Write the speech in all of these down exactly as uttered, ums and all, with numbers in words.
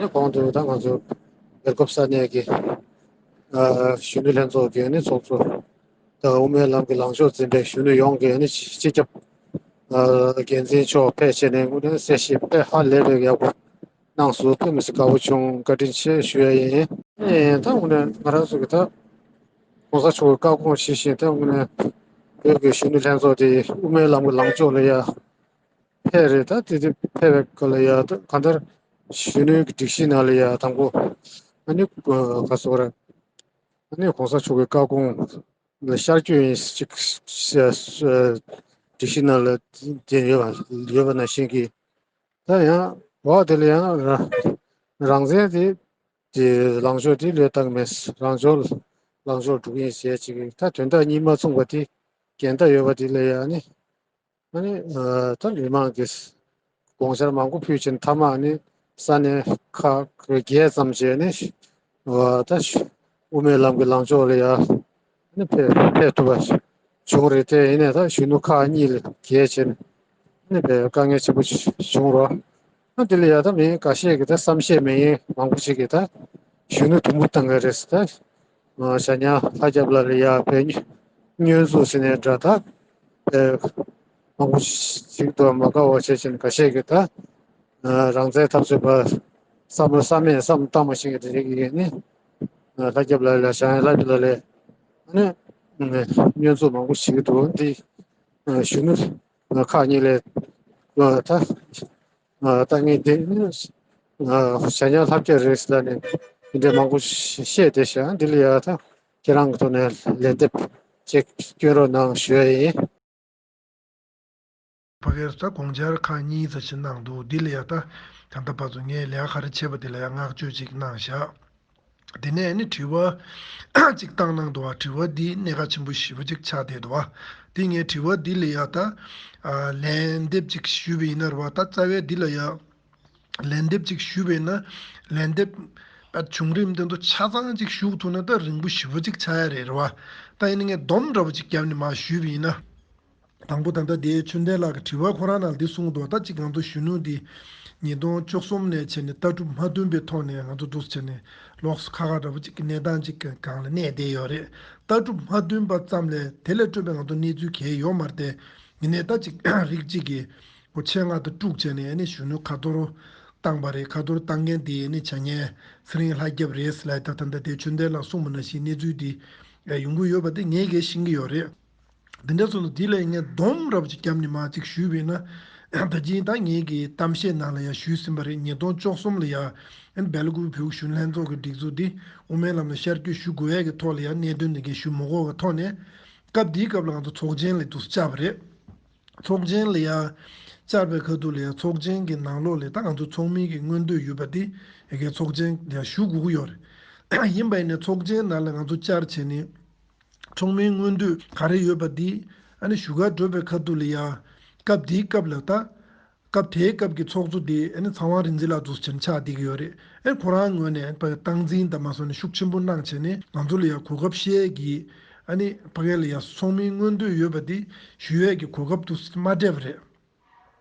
གོང་དུ་ད་ང་ཚོ་སྦེལ་ཀོབ་ས་གནས་ཀྱི་ཨ་གཞོན་ནུ་ལྷན་ཚོགས་ཀྱི་ནི་ཚོགས་གཙོ་དང་དབུ་མའི་ལམ་གྱི་ལངས་ཕྱོགས་འཛིན་པའི་གཞོན་ནུ་ཡོངས་ཀྱི་ནི་སྤྱི་ཁྱབ་ཨ་འགན་འཛིན་མཆོག་ཕེབས་བྱས་ནས་དངོས་གནས་གསལ་བཤད་དཔེ་ཧ་ལས་པའི་ཡག་པོ་གནང་སོང་། དཔེ་མི་སྲིད་དགའ་པོ་བྱུང་། བཀའ་དྲིན་ཆེ་ཞུ་ཡ་ཡིན། ཨེ་ད་དངོས་གནས་ང་རང་ཚོ་གི་ད་༸གོང་ས་མཆོག་གི་བཀའ་དགོངས་ཇི་བཞིན་ད་དངོས་གནས་བོད་ཀྱི་གཞོན་ནུ་ལྷན་ཚོགས་དེ་དབུ་མའི་ལམ་གྱི་ལངས་ཕྱོགས་ལ་ཡ་ཕེབས་རེད། ད་དེ་དེ་ཕེབས་པའི་སྐབས་ལ་ཡ་ད་གང་ལྟར་གཞོན་ནུའི་སྒྲིག་གཞི་ནང་ལ་ཡ་དང་པོ་ཨ་ནི་ག་སོ་ར་ཨ་ནི་༸གོང་ས་མཆོག་གི་བཀའ་དགོངས་ལ་ཤར་བསྐྱོད་ཡིན་ཅིག་སྒྲིག་གཞི་ནང་ལ་དེ་ཡོད་པ་ཡོད་པ་ནང་བཞིན་གྱི་ད་ཡང་འོག་དེ་ལ་ཡང་རང་བཙན་དེ་དེ་ལངས་ཕྱོགས་དེ་ལོས་བཏང་མེད། རང་ཕྱོགས་རང་ཕྱོགས་འགྲོ་གི་ཡིན་ཟེར་ཅིག་ད་དོན་དག་གཉིས་མ་མཚུངས་པ་དེ་འགལ་ཟླ་ཡོད་པ་དེ་ལ་ཡང་ནི་ཨ་ནི་ད་མི་མང་གིས་དགོངས་འཆར་མང་པོ་ཕུལ་ཕྱིན་མཐའ་མ་ནི་ས་གནས་ཁག་བརྒྱད་ཙམ་བྱས་ནས་ད་དབུ་མའི་ལམ་གྱི་ལངས་ཕྱོགས་ལ་ཡང་ནི་ཕེབས་ཕེབས་ཐུབ་པ་བྱུང་རེད། དེ་ཡིན་ནའི་ད་གཞོན་ནུ་ཁག་གཉིས་ལ་བརྒལ་བྱས་ནས་ནི་དཔེ་དཀའ་ངལ་ཆེན་པོ་བྱུང་རོགས། ཨ་དེ་ལ་ཡ་ད་མི་ཁ་ཤས་ཀྱིས་ད་བསམ་ཤེས་མེད་མཁན་མང་པོ་ཞིག་གིས་ད་གཞོན་ནུ་དུམ་བུ་བཏང་གི་རེད་ཟེར། ད་ཞྭ་ཉ་ལྷ་སྐྱབས་ལགས་ལ་ཡ་དཔེ་བསྙོན་འཛུགས་ཟེར་ནས་འདྲ་ད་དཔེ་མང་པོ་ཞིག་ཏུ་མ་དགའ་བ་བྱེད་བཞིན་ཁ་ཤས་ཀྱིས་ད་རང་བཙན་འཐབ་རྩོད་པ་བསམ་བློ་བསམ་མེད་བསམ་བཏང་མ་ཤེས་ཀྱི་དེ་རིགས་ཀྱིས་ནི་ལྷ་སྐྱབས་ལགས་ལ་ཞྭ་ཉ་ལྷ་སྐྱབས་ལགས་ལ་ནི་བསྙོན་འཛུགས་མང་པོ་བྱེད་ཀྱི་འདུག་འདི་གཞོན་ནུ་ཁག་གཉིས་ལས་ད་ད་ངས་འདི་ཞྭ་ཉ་ལྷ་སྐྱབས་རེད་ཟེར་ནས་འདི་འདྲ་མང་པོ་བཤད་བསྡད་ཤག་འདི་ལ་ཡ་ད་ཁྱེད་རང་གི་ཐོག་ནས་ལན་འདེབས་ཅིག་སྐྱོན་རོགས་གནང་ཞུ་ཡ་ཡིན། ཕ་གིར་ད་དགོངས་འཆར་ཁག་གཉིས་ཙམ་ཞིག་གནང་འདུག་འདི་ལ་ཡ་ད་ད་ལྟ་བར་དུ་ངས་ལས་ཀ་ག་རེ་བྱས་པ་དེ་ལ་ཡ་བསྔགས་བརྗོད་ཅིག་གནང་བཞག་དེ་ནས་ནི་དྲི་བ་གཅིག་བཏང་གནང་འདུག་བ། དྲི་བ་འདི་གནད་འགག་ཆེན་པོ་ཞེ་པོ་ཅིག་ཆགས་བསྡད་འདུག་བ། དེ་ངས་དྲི་བ་འདི་ལ་ཡ་ད་ཨ་ལན་འདེབས་ཅིག་ཞུས་པ་ཡིན་ན་རེད་བ། ད་རྩ་བའི་འདི་ལ་ཡ་ལན་འདེབས་ཅིག་ཞུས་པ་ཡིན་ན་ལན་འདེབས་ཨ་བྱུང་རིམ་དེ་ཚོ་ཆ་ཚང་ཅིག་ཞུ་ཐུབ་ན་ད་རིང་པོ་ཞེ་པོ་ཅིག་ཆགས་ཡ་རེད་རེད་བ། ད་ཡིན་ན་ངས་སྡོམ་འདྲ་པོ་ཅིག་བརྒྱབ་ནས་མར་ཞུས་པ་ཡིན་ན། དང་པོ་ད་ལྟ་དེའི་ཆོས་ལྡན་ལགས་ཀྱི་དྲི་བ་ཁོ་རང་ནང་འདི་གསུངས་འདུག་ད་གཅིག་ང་ཚོ་གཞོན་ནུ་འདི་ཉིས་སྟོང་བཅུ་གསུམ་ནས་བྱས་ནས་ལྟ་གྲུབ་མ་བསྟུན་པའི་ཐོག་ནས་ང་ཚོ་འདུག་བྱས་ནས་ལོགས་སུ་ཁ་ཁ་འདྲ་པོ་གཅིག་གི་གནས་སྟངས་གཅིག་གི་སྒང་ལ་གནས་བསྡད་ཡོད་རེད། ལྟ་གྲུབ་མ་བསྟུན་པ་ཙམ་ལས་དེ་ལས་སྤྲོས་པའི་ང་ཚོ་གནས་ཚུལ་གང་ཡང་ཡོད་མ་རེད་དེ། ཡིན་ནའི་ད་གཅིག་རིགས་གཅིག་གིས་ཁོ་ཆེད་མངགས་དུ་དཀྲུགས་བྱས་ནས་ཨ་ནི་གཞོན་ནུ་ཁ་ཐོར་བཏང་པ་རེད། ཁ་ཐོར་བཏང་མཁན་དེ་ཨ་ནི་བྱ་ངན་ཚེ་རིང་ལྷ་སྐྱབས་རེད་ཟེར་ལབ། ད་ད་ལྟ་དེ་ཆོས་ལྡན་ལགས་གསུངས་པ་ནང་བཞིན་གནས་ཚུལ་དེ་ཡོང་གི་ཡོད་པ་དེ་ངས་གས་ཤེས་ཀྱི་ཡོད་རེད། དེ་འདྲ་སོང་ཙང་དེ་ལ་ངས་སྡོམ་རབ་ཅིག་བརྒྱབ་ནས་མར་ཅིག་ཞུས་པ་ཡིན་ན། ད་གིན་ད་ངེད་ཀྱི་གཏམ་བཤད་ནང་ལ་ཡང་ཞུས་ཟིན་པ་རེད། ཉིས་སྟོང་བཅུ་གསུམ་ལ་ཡང་ཨན་སྦེལ་ཀོབ་བོད་གཞོན་ལྷན་ཚོགས་ཀྱི་སྒྲིག་འཛུགས་འདི་དབུ་མའི་ལམ་ལ་ཤར་བསྐྱོད་ཞུ་དགོས་ཡས་ཀྱི་ཐོག་ལ་ཡང་གནད་དོན་འདི་གའི་ཞུ་མ་དགོས་པའི་ཐོག་ནས། སྐབས་དེའི་སྐབས་ལ་ང་ཚོ་ཚོགས་ཆེན་ལ་འདུག་བཅར་བ་རེད། ཚོགས་ཆེན་ལ་ཡང་བཅར་བའི་ཁ་ཐུག་ལ་ཡང་ཚོགས་ཆེན་གྱི་ནང་ལོགས་ལ་ད་ང་ཚོ་ཚོགས་མི་གི་མངོན་འདོད་ཡོད་པ་དེ་ཡ་གའི་ཚོགས་ཆེན་ལ་ཡང་ཞུ་དགོས་ཀྱི་ཡོད་རེད། ཡིན་པ་ཡིན་ནའི་ཚོགས་ཆེན་ནང་ལ་ང་ཚོ་བཅར་བྱས་ནས། ཚོགས་མིའི་མངོན་འདོད་ག་རེ་ཡོད་པ་འདི་ཨ་ནི་ཞུ་གར་འགྲོ་བའི་ཁ་ཐུག་ལ་ཡ། སྐབས་དེའི་སྐབས་ལ་ད། སྐབས་དེའི་སྐབས་ཀྱི་ཚོགས་གཙོ་དེ་ཨ་ནི་ཚངས་དབང་རིག་འཛིན་ལགས་འདུག་ཟེར་ཆགས་བསྡད་ཀྱི་ཡོད་རེད། ཨ་ནི་ཁོ་རང་ངོས་ནས་ཕ་གི་སྟངས་འཛིན་དང་མ་སོང་ནས་ཤུགས་ཆེན་པོ་གནང་བྱས་ནས་ང་ཚོ་ལ་ཡ་གོ་སྐབས་བཤད་ཀྱི་ཨ་ནི་ཕ་གི་ལ་ཡ་ཚོགས་མིའི་མངོན་འདོད་ཡོད་པ་དེ་ཞུ་ཡས་ཀྱི་གོ་སྐབས་འདུག་མ་སྤྲད་པ་རེད།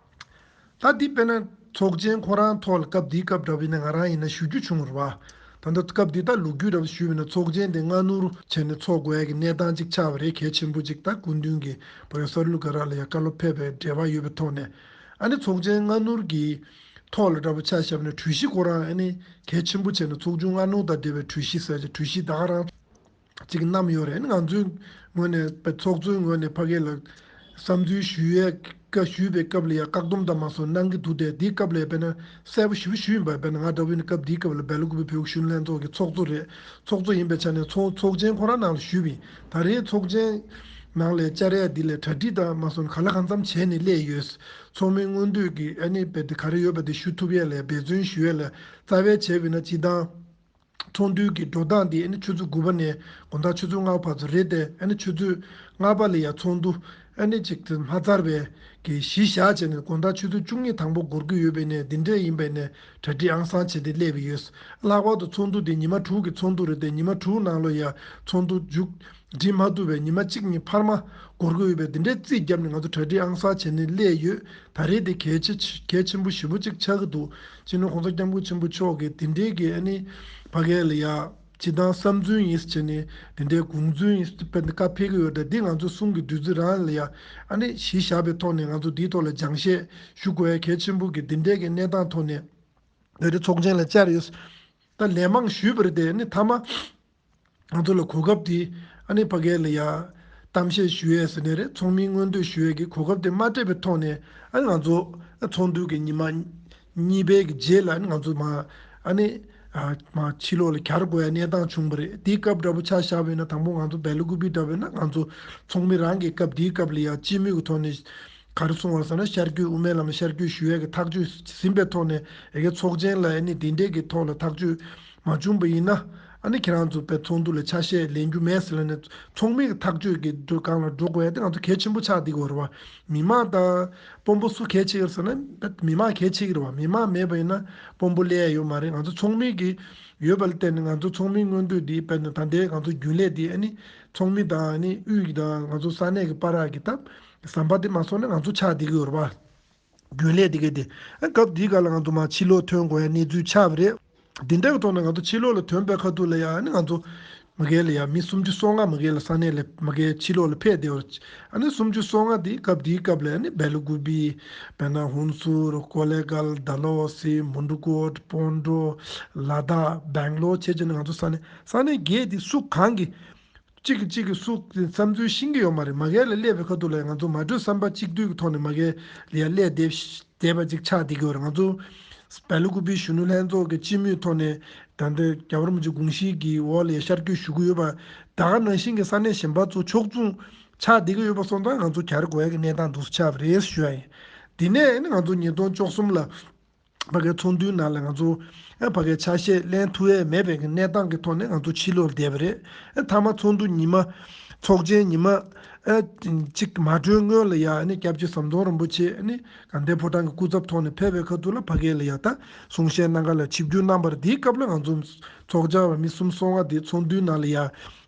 ད་འདི་དཔེར་ན་ཚོགས་ཆེན་ཁོ་རང་ཐོག་ལ་སྐབས་འདིའི་སྐབས་འདྲ་བ་ཡིན་ན་ང་རང་ཡིན་ན་ཞུ་རྒྱུ་བྱུང་བ་རེད་བ། ད་ལྟ་སྐབས་འདི་ད་ལོ་རྒྱུས་འདྲ་བ་ཞུས་པ་ཡིན་ན་ཚོགས་ཆེན་དེ་སྔ་སྣུར་བྱས་ནས་ཚོགས་དགོས་ཡ་གི་གནས་སྟངས་ཅིག་ཆགས་པ་རེད། གལ་ཆེན་པོ་ཅིག་ད་སྐུ་མདུན་གྱི་བོད་ས་ལུ་ག་ར་ལ་ཡ་བཀའ་སློབ་ཕེབས་པའི་འབྲེལ་བ་ཡོད་པའི་ཐོག་ནས་ཨ་ནི་ཚོགས་ཆེན་སྔ་སྣུར་གྱི་ཐོག་ལ་འདྲ་བ་ཆ་བཞག་ན་གྲོས་གཞི་ཁོ་རང་ཨ་ནི་གལ་ཆེན་པོ་བྱས་ནས་ཚོགས་ཆུང་སྔ་སྣུར་དང་འབྲེལ་བའི་གྲོས་གཞི་ཟེར་གྱི་གྲོས་གཞི་ད་ག་རང་ཅིག་བསྣམས་ཡོད་རེད། ང་ཚོའི་ངོས་ནས་པའི་ཚོགས་གཙོའི་ངོས་ནས་ཕ་གི་ལ་བསམ་ཚུལ་ཞུ་ཡས་ཀ་ཞུས་པའི་སྐབས་ལ་ཡ་བཀག་སྡོམ་དང་མ་སོང་གནང་གི་འདུག་སྟེ། འདིའི་སྐབས་ལ་ཡ་དཔེར་ན་གསལ་པོ་ཞེ་པོ་ཞུས་ཡིན་པ། དཔེར་ན་ང་འདྲ་བོ་ཡིན་ན་སྐབས་འདིའི་སྐབས་ལ་སྦེལ་ཀོབ་བོད་གཞོན་ལྷན་ཚོགས་ཀྱི་ཚོགས་གཙོ་རེད། ཚོགས་གཙོ་ཡིན་པའི་ཆ་ནས་ཚོགས་ཚོགས་ཆེན་ཁོ་རང་ནང་ལ་ཞུས་པ་ཡིན། ད་རེས་ཚོགས་ཆེན་ནང་ལ་བཅར་ཡ་འདི་ལ་གྲ་སྒྲིག་དང་མ་སོང་ག་ལ་གང་འཚམ་བྱས་ནས་སླེབས་ཡོད། ཚོགས་མིའི་མངོན་འདོད་ཀྱི་ཨ་ནི་དཔེ་དེ་ག་རེ་ཡོད་པ་དེ་ཞུ་ཐུབ་ཡས་ལ་འབད་བརྩོན་ཞུ་ཡས་ལ་རྩ་བའི་བྱས་པ་ཡིན་ན་སྤྱིར་བཏང་། ཚོགས་འདུའི་གི་འགྲོ་སྟངས་འདི་ཨ་ནི་ཆུ་ཚོད་དགུ་པ་ནས་དགོང་དག་ཆུ་ཚོད་ལྔ་པ་བར་དུ་རེད་དེ། ཨ་ནི་ཆུ་ཚོད་ལྔ་པ་ལ་ཡ་ཚོགས་འདུ་ ཨ་ནི་ཅིག་དེ་མ་ཚར་བའི་གི་གཞི་བཞག་བྱས་ནས་དགོང་དག་ཆུ་ཚོད་བཅུ་གཉིས་དང་པོ་འགོར་གྱི་ཡོད་པས་ནས། འདི་འདྲས་ཡིན་པས་ནས་གྲ་སྒྲིག་ཨང་སང་བྱས་ཏེ་སླེབས་ཡོད། ལྷག་པར་དུ་ཚོགས་འདུ་དེ་ཉི་མ་དྲུག་གི་ཚོགས་འདུ་རེད་དེ། ཉི་མ་དྲུག་ནང་ལ་ཡ་ཚོགས་འདུ་མཇུག་སྒྲིལ་མ་ཐུབ་པའི་ཉི་མ་གཅིག་གཉིས་འཕར་མ་འགོར་གྱི་ཡོད་པས། འདི་འདྲའི་རྩིས་བརྒྱབ་ནས་ང་ཚོ་གྲ་སྒྲིག་ཨང་སང་བྱས་ནས་སླེབས་ཡོད། ད་རེས་དེ་གལ་ཆེ་གལ་ཆེན་པོ་ཞེ་པོ་ཅིག་ཆགས་ཀྱི་འདུག་སྤྱི་ནོར་༸གོང་ས་༸སྐྱབས་མགོན་ཆེན་པོ་མཆོག་གིས་དེ་འདྲའི་གི་ཨ་ནི་ཕ་གི་ལ་ཡ་སྤྱི་བཏང་བསམ་ཚུལ་ཡིན་ཟེར་བྱས་ནས་དེ་འདྲའི་དགོངས་ཚུལ་ཡིན་ཟེར་དཔེ་འདི་བཀའ་ཕེབས་ཀྱི་ཡོད་རེད། འདི་ང་ཚོ་གསུང་གི་བདུད་རྩི་རང་ལ་ཡ་ཨ་ནི་གཞི་བཞག་པའི་ཐོག་ནས་ང་ཚོ་འདིའི་ཐོག་ལ་སྦྱང་བཤད་ཞུ་དགོས་ཡ་གལ་ཆེན་པོ་གི་འདི་འདྲའི་གི་གནས་སྟངས་ཐོག་ནས་ད་རེས་ཚོགས་ཆེན་ལ་བཅར་ཡོད། ད་ལན་མང་ཞུས་པ་རེད་དེ། ཨ་ནི་མཐའ་མ་ང་ཚོ་ལ་གོ་སྐབས་དེ་ཨ་ནི་ཕ་གི་ལ་ཡ་གཏམ་བཤད་ཞུ་ཡས་ཟེར་ནས་རེད། ཚོགས་མིའི་མངོན་འདོད་ཞུ་ཡས་ཀྱི་གོ་སྐབས་དེ་མ་སྤྲད་པའི་ཐོག་ནས། ཨ་ནི་ང་ཚོ་ཚོགས་འདུ་གི་ཉི་མ་གཉིས་པའི་གི་རྗེས་ལ་ཨ་ནི་ང་ཚོ་མ་ཨ་ནི་ཨ་མ་ཕྱི་ལོགས་ལ་གྱར་དགོས་ཡ་གནས་སྟངས་བྱུང་བ་རེད། དེའི་སྐབས་འདྲ་པོ་ཆ་བཞག་པ་ཡིན་ན། དང་པོ་ང་ཚོ་སྦེལ་ཀུ་པི་འདྲ་པོ་ཡིན་ན། ང་ཚོ་ཚོགས་མི་རང་གི་སྐབས་དེའི་སྐབས་ལ་ཡ་སྤྱི་མོས་ཀྱི་ཐོག་ནས་ག་རེ་གསུངས་པ་ཟེར་ན། ཤར་བསྐྱོད་དབུ་མའི་ལམ་ལ་ཤར་བསྐྱོད་ཞུ་ཡས་ཀྱི་ཐག་གཅོད་ཟིན་པའི་ཐོག་ནས། ཨེ་གའི་ཚོགས་ཆེན་ལ་ཨ་ནི་དེ་འདྲས་ཀྱི་ཐོག་ལ་ཐག་གཅོད་མ་བྱུང་པ་ཡིན་ན། ཨ་ནི་ཁྱེད་རང་ཚོ་དཔེ་ཚོགས་འདུ་ལ་ཆ་ཤས་ལེན་རྒྱུ་མེད་ཟེར་ལབ་ནས། ཚོགས་མི་གི་ཐག་གཅོད་ཀྱི་སྒང་ལ་འགྲོ་དགོས་ཡ་དེ་ང་ཚོ་གལ་ཆེན་པོ་ཆགས་བསྡད་ཀྱི་ཡོད་རེད་བ། མི་མང་དང་དཔོན་པོ་སུ་གལ་ཆེ་གི་རེད་ཟེར་ན། དཔེ་མི་མང་གལ་ཆེ་གི་རེད་བ། མི་མང་མེད་པ་ཡིན་ན་དཔོན་པོ་སླེབས་ཡ་ཡོད་མ་རེད། ང་ཚོ་ཚོགས་མི་གི་ཡོད་པ་ལ་བརྟེན་ནས། ང་ཚོ་ཚོགས་མིའི་མངོན་འདོད་འདི་དཔེར་ན་ད་ལྟའི་ང་ཚོ་རྒྱུན་ལས་འདི་ཨ་ནི་ཚོགས་མི་དང་ཨ་ནི་དབུས་ཀྱི་དང་ང་ཚོ་ས་གནས་ཀྱི་བར་གྱི་ད་ཟམ་པ་དེ་མ་སོང་ན་ང་ཚོ་ཆགས་བསྡད་ཀྱི་ཡོད་རེད་བ། རྒྱུན་ལས་དེ་ག་དེ། ཨ་སྐབས་འདིའི་སྐབས་ལ་ང་ཚོ་མར་ཕྱི་ལོགས་ཐོན་དགོས་ཡ་གནས་ཚུལ་ཆགས་པ་རེད། འདི་འདྲ་གི་ཐོག་ནས་ང་ཚོ་ཕྱི་ལོགས་ལ་ཐོན་པའི་ཁ་ཐུག་ལ་ཡ་ཨ་ནི་ང་ཚོ་མ་གི་ལ་ཡ་མི་སུམ་ཅུ་སོ་ལྔ་མ་གི་ལ་ས་གནས་ལ་མ་གི་ཕྱི་ལོགས་ལ་ཕེབས་བསྡད་ཡོད་རེད། ཨ་ནི་སུམ་ཅུ་སོ་ལྔ་དེ་སྐབས་དེའི་སྐབས་ལ་ཨ་ནི་སྦེལ་ཀུ་པི། དཔེར་ན་ཧུན་སུར། ཀོ་ལེ་གལ། ཌལ་ཧོ་སི། མོན་གྷོ། སྤོན་ཊོ། ལ་དྭགས། སྦེང་ལོར་བྱས་བྱས་ནས་ང་ཚོ་ས་གནས་ས་གནས་བརྒྱད་དེ་སུ་གང་གི་གཅིག་གིས་གཅིག་གི་སུ་བསམ་ཚུལ་ཤེས་ཀྱི་ཡོད་མ་རེད། མ་གི་ལ་སླེབས་པའི་ཁ་ཐུག་ལ་ང་ཚོ་མ་གྲོས་བསམ་པ་གཅིག་མཐུན་གྱི་ཐོག་ནས་མ་གི་ལ་ཡ་སླེབས་བསྡད་བསྡད་པ་ཅིག་ཆགས་བསྡད་ཀྱི་ཡོད་རེད། ང་ཚོ་སྦེལ་ཀུ་པི་གཞོན་ནུ་ལྷན་ཚོགས་ཀྱི་སྤྱི་མོས་ཐོག་ནས་ད་ལྟ་རྒྱལ་བ་རིན་པོ་ཆེ་དགོངས་གཞི་གི་འོག་ལ་ཡ་ཤར་བསྐྱོད་ཞུ་གི་ཡོད་པ། ད་ག་ནང་བཞིན་གྱི་ས་གནས་གཞན་པ་ཚོ་ཕྱོགས་མཚུངས་ཆགས་བསྡད་ཀྱི་ཡོད་པ་སོང་ཙང་། ང་ཚོ་གྱར་དགོས་ཡ་གི་གནས་སྟངས་འདུག་སེ་ཆགས་པ་རེད་ཞུ་ཡ་ཡིན། དེ་ནས་ནི་ང་ཚོ་ཉིས་སྟོང་བཅུ་གསུམ་ལ་ཕ་གིའི་ཚོགས་འདུའི་ནང་ལ་ང་ཚོ་ཨ་ཕ་གིའི་ཆ་ཤས་ལེན་ཐུབ་ཡས་མེད་པའི་གི་གནས་སྟངས་ཀྱི་ཐོག་ནས་ང་ཚོ་ཕྱི་ལོགས་བསྡད་པ་རེད། ཨ་མཐའ་མ་ཚོགས་འདུ་ཉི་མ། ཚོགས་ཆེན་ཉི་མ་ཨ་གཅིག་མ་གྲོལ་སྔོན་ལ་ཡ་ཨ་ནི་སྐྱབས་རྗེ་ཟམ་གདོང་རིན་པོ་ཆེ་ཨ་ནི་དགའ་ལྡན་ཕོ་བྲང་གི་སྐུ་ཚབ་ཐོག་ནས་ཕེབས་པའི་ཁ་ཐུག་ལ་ཕ་གི་ལ་ཡ་ད་གསུང་བཤད་གནང་ག་ལ་ཆིབས་བསྒྱུར་གནང་བ་རེད། དེའི་སྐབས་ལ་ང་ཚོ་ཚོགས་བཅར་བ་མི་སུམ་སོ་ལྔ་དེ་ཚོགས་འདུའི་ནང་ལ་ཡ་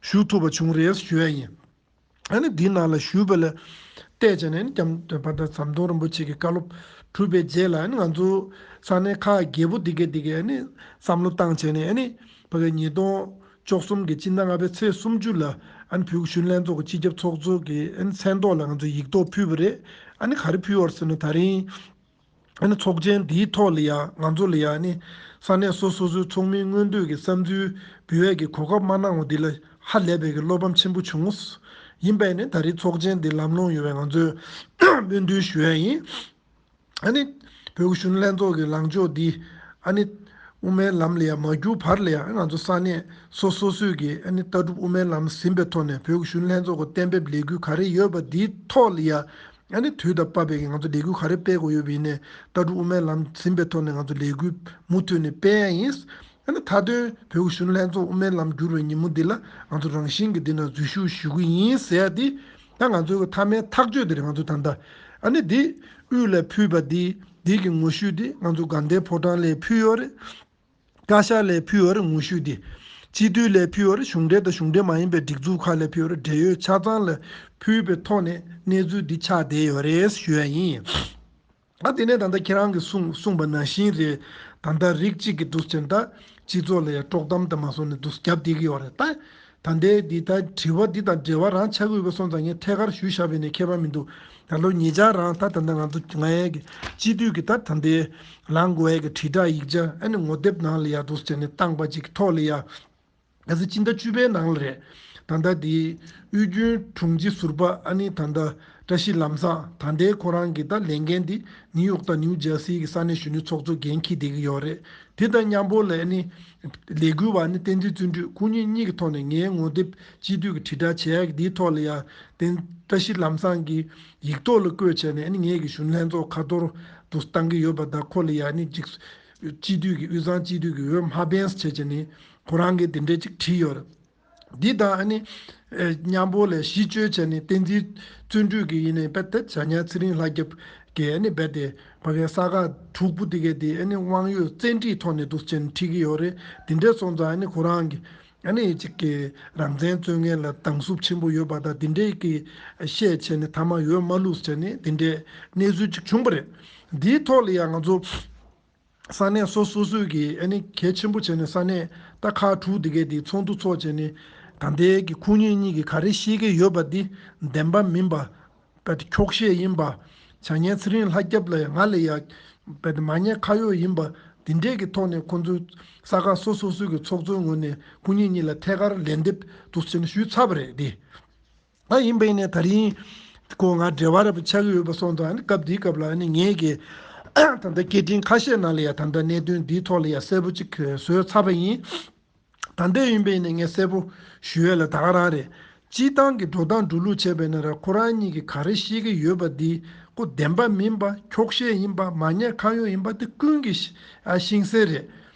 ཞུགས་ཐུབ་པ་བྱུང་རེད་ཞུ་ཡ་ཡིན། ཨ་ནི་འདི་ནང་ལ་ཞུགས་པ་ལ་བལྟས་བྱས་ནས་ནི་སྐྱབས་བདེ་བ་དང་ཟམ་གདོང་རིན་པོ་ཆེ་གི་བཀའ་སློབ་གྲུབ་པའི་རྗེས་ལ་ནི་ང་ཚོ་ས་གནས་ཁག་བརྒྱད་པོ་འདི་གས་འདི་གས་ནི་བསམ་བློ་བཏང་བྱས་ནས། ཨ་ནི་ཕ་གི་ཉིས་སྟོང་བཅུ་གསུམ་གྱི་སྤྱི་ཟླ་ལྔ་པའི་ཚེས་སུམ་ཅུ་ལ་ཨ་ནི་བོད་ཀྱི་གཞོན་ནུ་ལྷན་ཚོགས་ཀྱི་སྤྱི་ཁྱབ་ཚོགས་གཙོ་གི་ཨ་ནི་མཚན་ཐོག་ལ་ང་ཚོ་ཡིག་ཐོག་ཕུལ་བ་རེད། ཨ་ནི་ག་རེ་ཕུལ་བ་རེད་ཟེར་ན། ད་རིང་ཨ་ནི་ཚོགས་ཆེན་འདིའི་ཐོག་ལ་ཡ་ང་ཚོ་ལ་ཡ་ཨ་ནི་ས་གནས་སོ་སོ་སོའི་ཚོགས་མིའི་མངོན་འདོད་ཀྱི་བསམ་ཚུལ་འབུལ་ཡས་ཀྱི་གོ་སྐབས་མ་གནང་བ་འདི་ལ་ཧ་ལས་པའི་གི་བློ་ཕམ་ཆེན་པོ་བྱུང་། ཡིན་པས་ནི་ད་རེས་ཚོགས་ཆེན་འདི་ལམ་ལྷོང་ཡོང་བའི་ང་ཚོས་སྨོན་འདུན་ཞུ་ཡས་ཡིན། ཨ་ནི་བོད་ཀྱི་གཞོན་ནུ་ལྷན་ཚོགས་ཀྱི་ལངས་ཕྱོགས་འདི་ཨ་ནི་དབུ་མའི་ལམ་ལ་ཡ་མ་བསྒྱུར་བར་ལ་ཡ། ང་ཚོ་ས་གནས་སོ་སོ་སོས་ཀྱི་ཨ་ནི་ལྟ་གྲུབ་དབུ་མའི་ལམ་ཟིན་པའི་ཐོག་ནས་བོད་ཀྱི་གཞོན་ནུ་ལྷན་ཚོགས་ཀྱི་གཏན་འབེབས་ལས་འགུལ་ག་རེ་ཡོད་པ་འདིའི་ཐོག་ལ་ཡ་ཨ་ནི་དུས་དང་བབ་པའི་གི་ང་ཚོ་ལས་འགུལ་ག་རེ་སྤེལ་དགོས་ཡོད་པ་ཡིན་ནའི། ལྟ་གྲུབ་དབུ་མའི་ལམ་ཟིན་པའི་ཐོག་ནས་ང་ཚོ་ལས་འགུལ་མུ་མཐུད་ནས་སྤེལ་ཡ་ཡིན། ཨ་ནི་མཐའ་དོན་བོད་ཀྱི་གཞོན་ནུ་ལྷན་ཚོགས་དབུ་མའི་ལམ་བསྒྱུར་བའི་ཉིན་མོ་འདི་ལ་ང་ཚོ་རང་བཞིན་གྱིས་འདི་ན་འཛུལ་ཞུགས་ཞུ་གི་ཡིན་ཟེར་ཡ་འདི། ད་ང་ཚོའི་གི་མཐའ་མའི་ཐག་གཅོད་འདི་རེད། ང་ཚོ་ད་ལྟ་ཨ་ནི་འདི་དབུས་ལ་ཕུལ་བ་འདི་འདི་གི་ངོ་བཤུས་འདི་ང་ཚོ་དགའ་ལྡན་ཕོ་བྲང་ལ་ཕུལ་ཡོད་རེད། བཀའ་ཤག་ལ་ཕུལ་ཡོད་རེད། ངོ་བཤུས་འདི་སྤྱི་འཐུས་ལ་ཕུལ་ཡོད་རེད། གཞུང་འབྲེལ་དང་གཞུང་འབྲེལ་མ་ཡིན་པའི་སྒྲིག་འཛུགས་ཁག་ལ་ཕུལ་ཡོད་རེད། འབྲེལ་ཡོད་ཆ་ཚང་ལ་ཕུལ་བའི་ཐོག་ནས་གནས་ཚུལ་འདི་ཆགས་བསྡད་ཡོད་རེད་ཞུ་ཡ་ཡིན། ཨ་དེ་ནས་ད་ལྟ་ཁྱེད་རང་གིས་གསུངས་གསུངས་པ་ནང་བཞིན་རེད། ད་ལྟ་རིགས་གཅིག་གི་འདུག་ཟེར་ད་སྤྱི་ཚོགས་ལ་ཡང་དཀྲོག་གཏམ་དང་མ་སོང་ནས་འདུག་རྒྱབ་བསྡད་ཀྱི་ཡོད་རེད་ད། ད་ལྟའི་འདི་ད་དྲི་བ་འདི་དང་འབྲེལ་བ་རང་ཆགས་ཀྱི་ཡོད་པ་སོང་ཙང་ངས་ཐད་ཀར་ཞུས་བཞག་པ་ཡིན་ནའི་ཁྱད་པར་མི་འདུག་ད་ལོ་ཉེ་ཆར་རང་ད་ད་ལྟ་ང་ཚོ་ང་ཡས་ཀྱི་སྤྱི་འཐུས་ཀྱི་ད་ད་ལྟའི་ལངས་དགོས་ཡས་ཀྱི་དྲིལ་བསྒྲགས་ཡིག་ཆ་ཨ་ནི་ངོ་དེབ་ནང་ལ་ཡ་འདུག་ཟེར་ནས་བཏང་པ་ཅིག་གི་ཐོག་ལ་ཡ། གལ་སྲིད་སྤྱི་ཟླ་བཅུ་པའི་ནང་ལ་རེད། ད་ལྟ་དེ་དབུས་རྒྱུན་དྲུང་ཆེ་ཟུར་པ་ཨ་ནི་ད་ལྟ་བཀྲ་ཤིས་ལམ་བཟང་ད་ལྟའི་ཁོ་རང་གི་ད་ལས་འགན་དེ་ནིའུ་ཡོག་དང་ནིའུ་ཇར་སི་གི་ས་གནས་གཞོན་ནུའི་ཚོགས་གཙོ་འགན་འཁྱེར་བསྡད་ཀྱི་ཡོད་རེད། དེ་དང་མཉམ་པོ་ལ་ཨ་ནི་ལས་འགུལ་བ་ཨ་ནི་བསྟན་འཛིན་བརྩོན་འགྲུས་ཁོ་གཉིས་གཉིས་ཀྱི་ཐོག་ནས་ངའི་ངོ་དེབ་སྤྱི་འཐུས་ཀྱི་དྲིལ་བསྒྲགས་བྱེད་ཡག་གི་དེའི་ཐོག་ལ་ཡ་བསྟན་བཀྲ་ཤིས་ལམ་བཟང་གི་ཡིག་ཐོག་ལ་བཀོད་བྱས་ནས་ཨ་ནི་ངའི་གི་གཞོན་ནུ་ལྷན་ཚོགས་ཁ་ཐོར་དུ་བཏང་གི་ཡོད་པ་དང་། ཁོ་ལ་ཡ་ཨ་ནི་ཅིག་སྤྱི་འཐུས་ཀྱི་དབུས་གཙང་སྤྱི་འཐུས་ཀྱི་འོས་མ་འཕེན་བྱས་བྱས་ནས་ཁོ་རང་གིས་དེ་འདྲས་ཅིག་བྲིས་ཡོད་རེད། འདི་དང་ཨ་ནི་ཨེ་མཉམ་པོ་ལ་གཞི་བཅོལ་བྱས་ནས་བསྟན་འཛིན་བརྩོན་འགྲུས་ཀྱི་ཡིན་ནའི་རྦད་དེ་བྱ་ཉལ་ཚེ་རིང་ལྷ་སྐྱབས་ཀྱི་ཨ་ནི་རྦད་དེ་ཕ་གའི་ས་ག་དྲུག་པོ་དེ་གའི་དེ་ཨ་ནི་དབང་ཡོད་བཙན་ཁྲིད་ཐོག་ནས་འདུག་བྱས་ནས་ཁྲིད་ཀྱི་ཡོད་རེད། དེ་འདྲའི་སོང་ཙང་ཨ་ནི་ཁོ་རང་གི་ཨ་ནི་གཅིག་གི་རང་བཙན་རྩོད་མཁན་ལ་སྡང་ཟུག་ཆེན་པོ་ཡོད་པ་དང་དེ་འདྲའི་གི་བཤད་བྱས་ནས་ཐ་མ་ཡོད་མ་ལུས་བྱས་ནས་དེ་འདྲའི་གནས་ཚུལ་ཅིག་བྱུང་བ་རེད། འདིའི་ཐོག་ལ་ཡང་ང་ཚོ་ས་གནས་སོ་སོ་སོའི་གི་ཨ་ནི་གལ་ཆེན་པོ་བྱས་ནས་ས་གནས་ད་ཁག་དྲུག་དེ་གའི་དེ་ཚོགས་འདུ་ཚོགས་བྱས་ནས་ད་ལྟའི་གི་ཁོ་གཉིས་གཉིས་ཀྱི་ག་རེ་བཤད་ཀྱི་ཡོད་པ་འདི་བདེན་པ་མིན་པ། དཔེ་འཁྱོག་བཤད་ཡིན་པ། བྱ་ངན་ཚེ་རིང་ལྷ་སྐྱབས་ལ་ང་ལ་ཡ་དཔེ་མ་ཉེས་ཁ་གཡོག་ཡིན་པ། དེ་འདྲས་ཀྱི་ཐོག་ནས་ཁོ་ཚོའི་ས་ཁ་སོ་སོ་སོའི་གི་ཚོགས་གཙོའི་ངོས་ནས་ཁོ་གཉིས་གཉིས་ལ་ཐད་ཀར་ལན་འདེབས་འདུག་ཟེར་ནས་ཞུས་ཚར་བ་རེད་དེ། ད་ཡིན་པ་ཡིན་ནའི་ད་རིང་ཁོ་ང་འབྲེལ་བ་རབ་ཆགས་ཀྱི་ཡོད་པ་སོང་ཙང་ཨ་ནི་སྐབས་འདིའི་སྐབས་ལ་ཨ་ནི་ངས་ཀྱི་ད་ལྟ་སྐད་འཕྲིན་ཁ་ཤས་ནང་ལ་ཡ་ད་ལྟ་གནད་དོན་འདིའི་ཐོག་ལ་ཡ་གསལ་པོ་གཅིག་བཟོས་ཚར་བ་ཡིན། ད་ལྟ་ཡིན་པས་ནི་ངས་གསལ་པོ་ཞུ་ཡས་ལ་ད་ག་རང་རེད། སྤྱིར་བཏང་གི་འགྲོ་སྟངས་འགྲོ་ལུགས་བྱས་པས་ན་ར་ཁོ་རང་གཉིས་ཀྱིས་ག་རེ་བཤད་ཀྱི་ཡོད་པ་འདི་ཁོ་བདེན་པ་མིན་པ་འཁྱོག་བཤད་ཡིན་པ་མ་ཉེས་ཁ་གཡོག་ཡིན་པ་འདི་ཀུན་གྱིས་ཤེས་གསལ་རེད།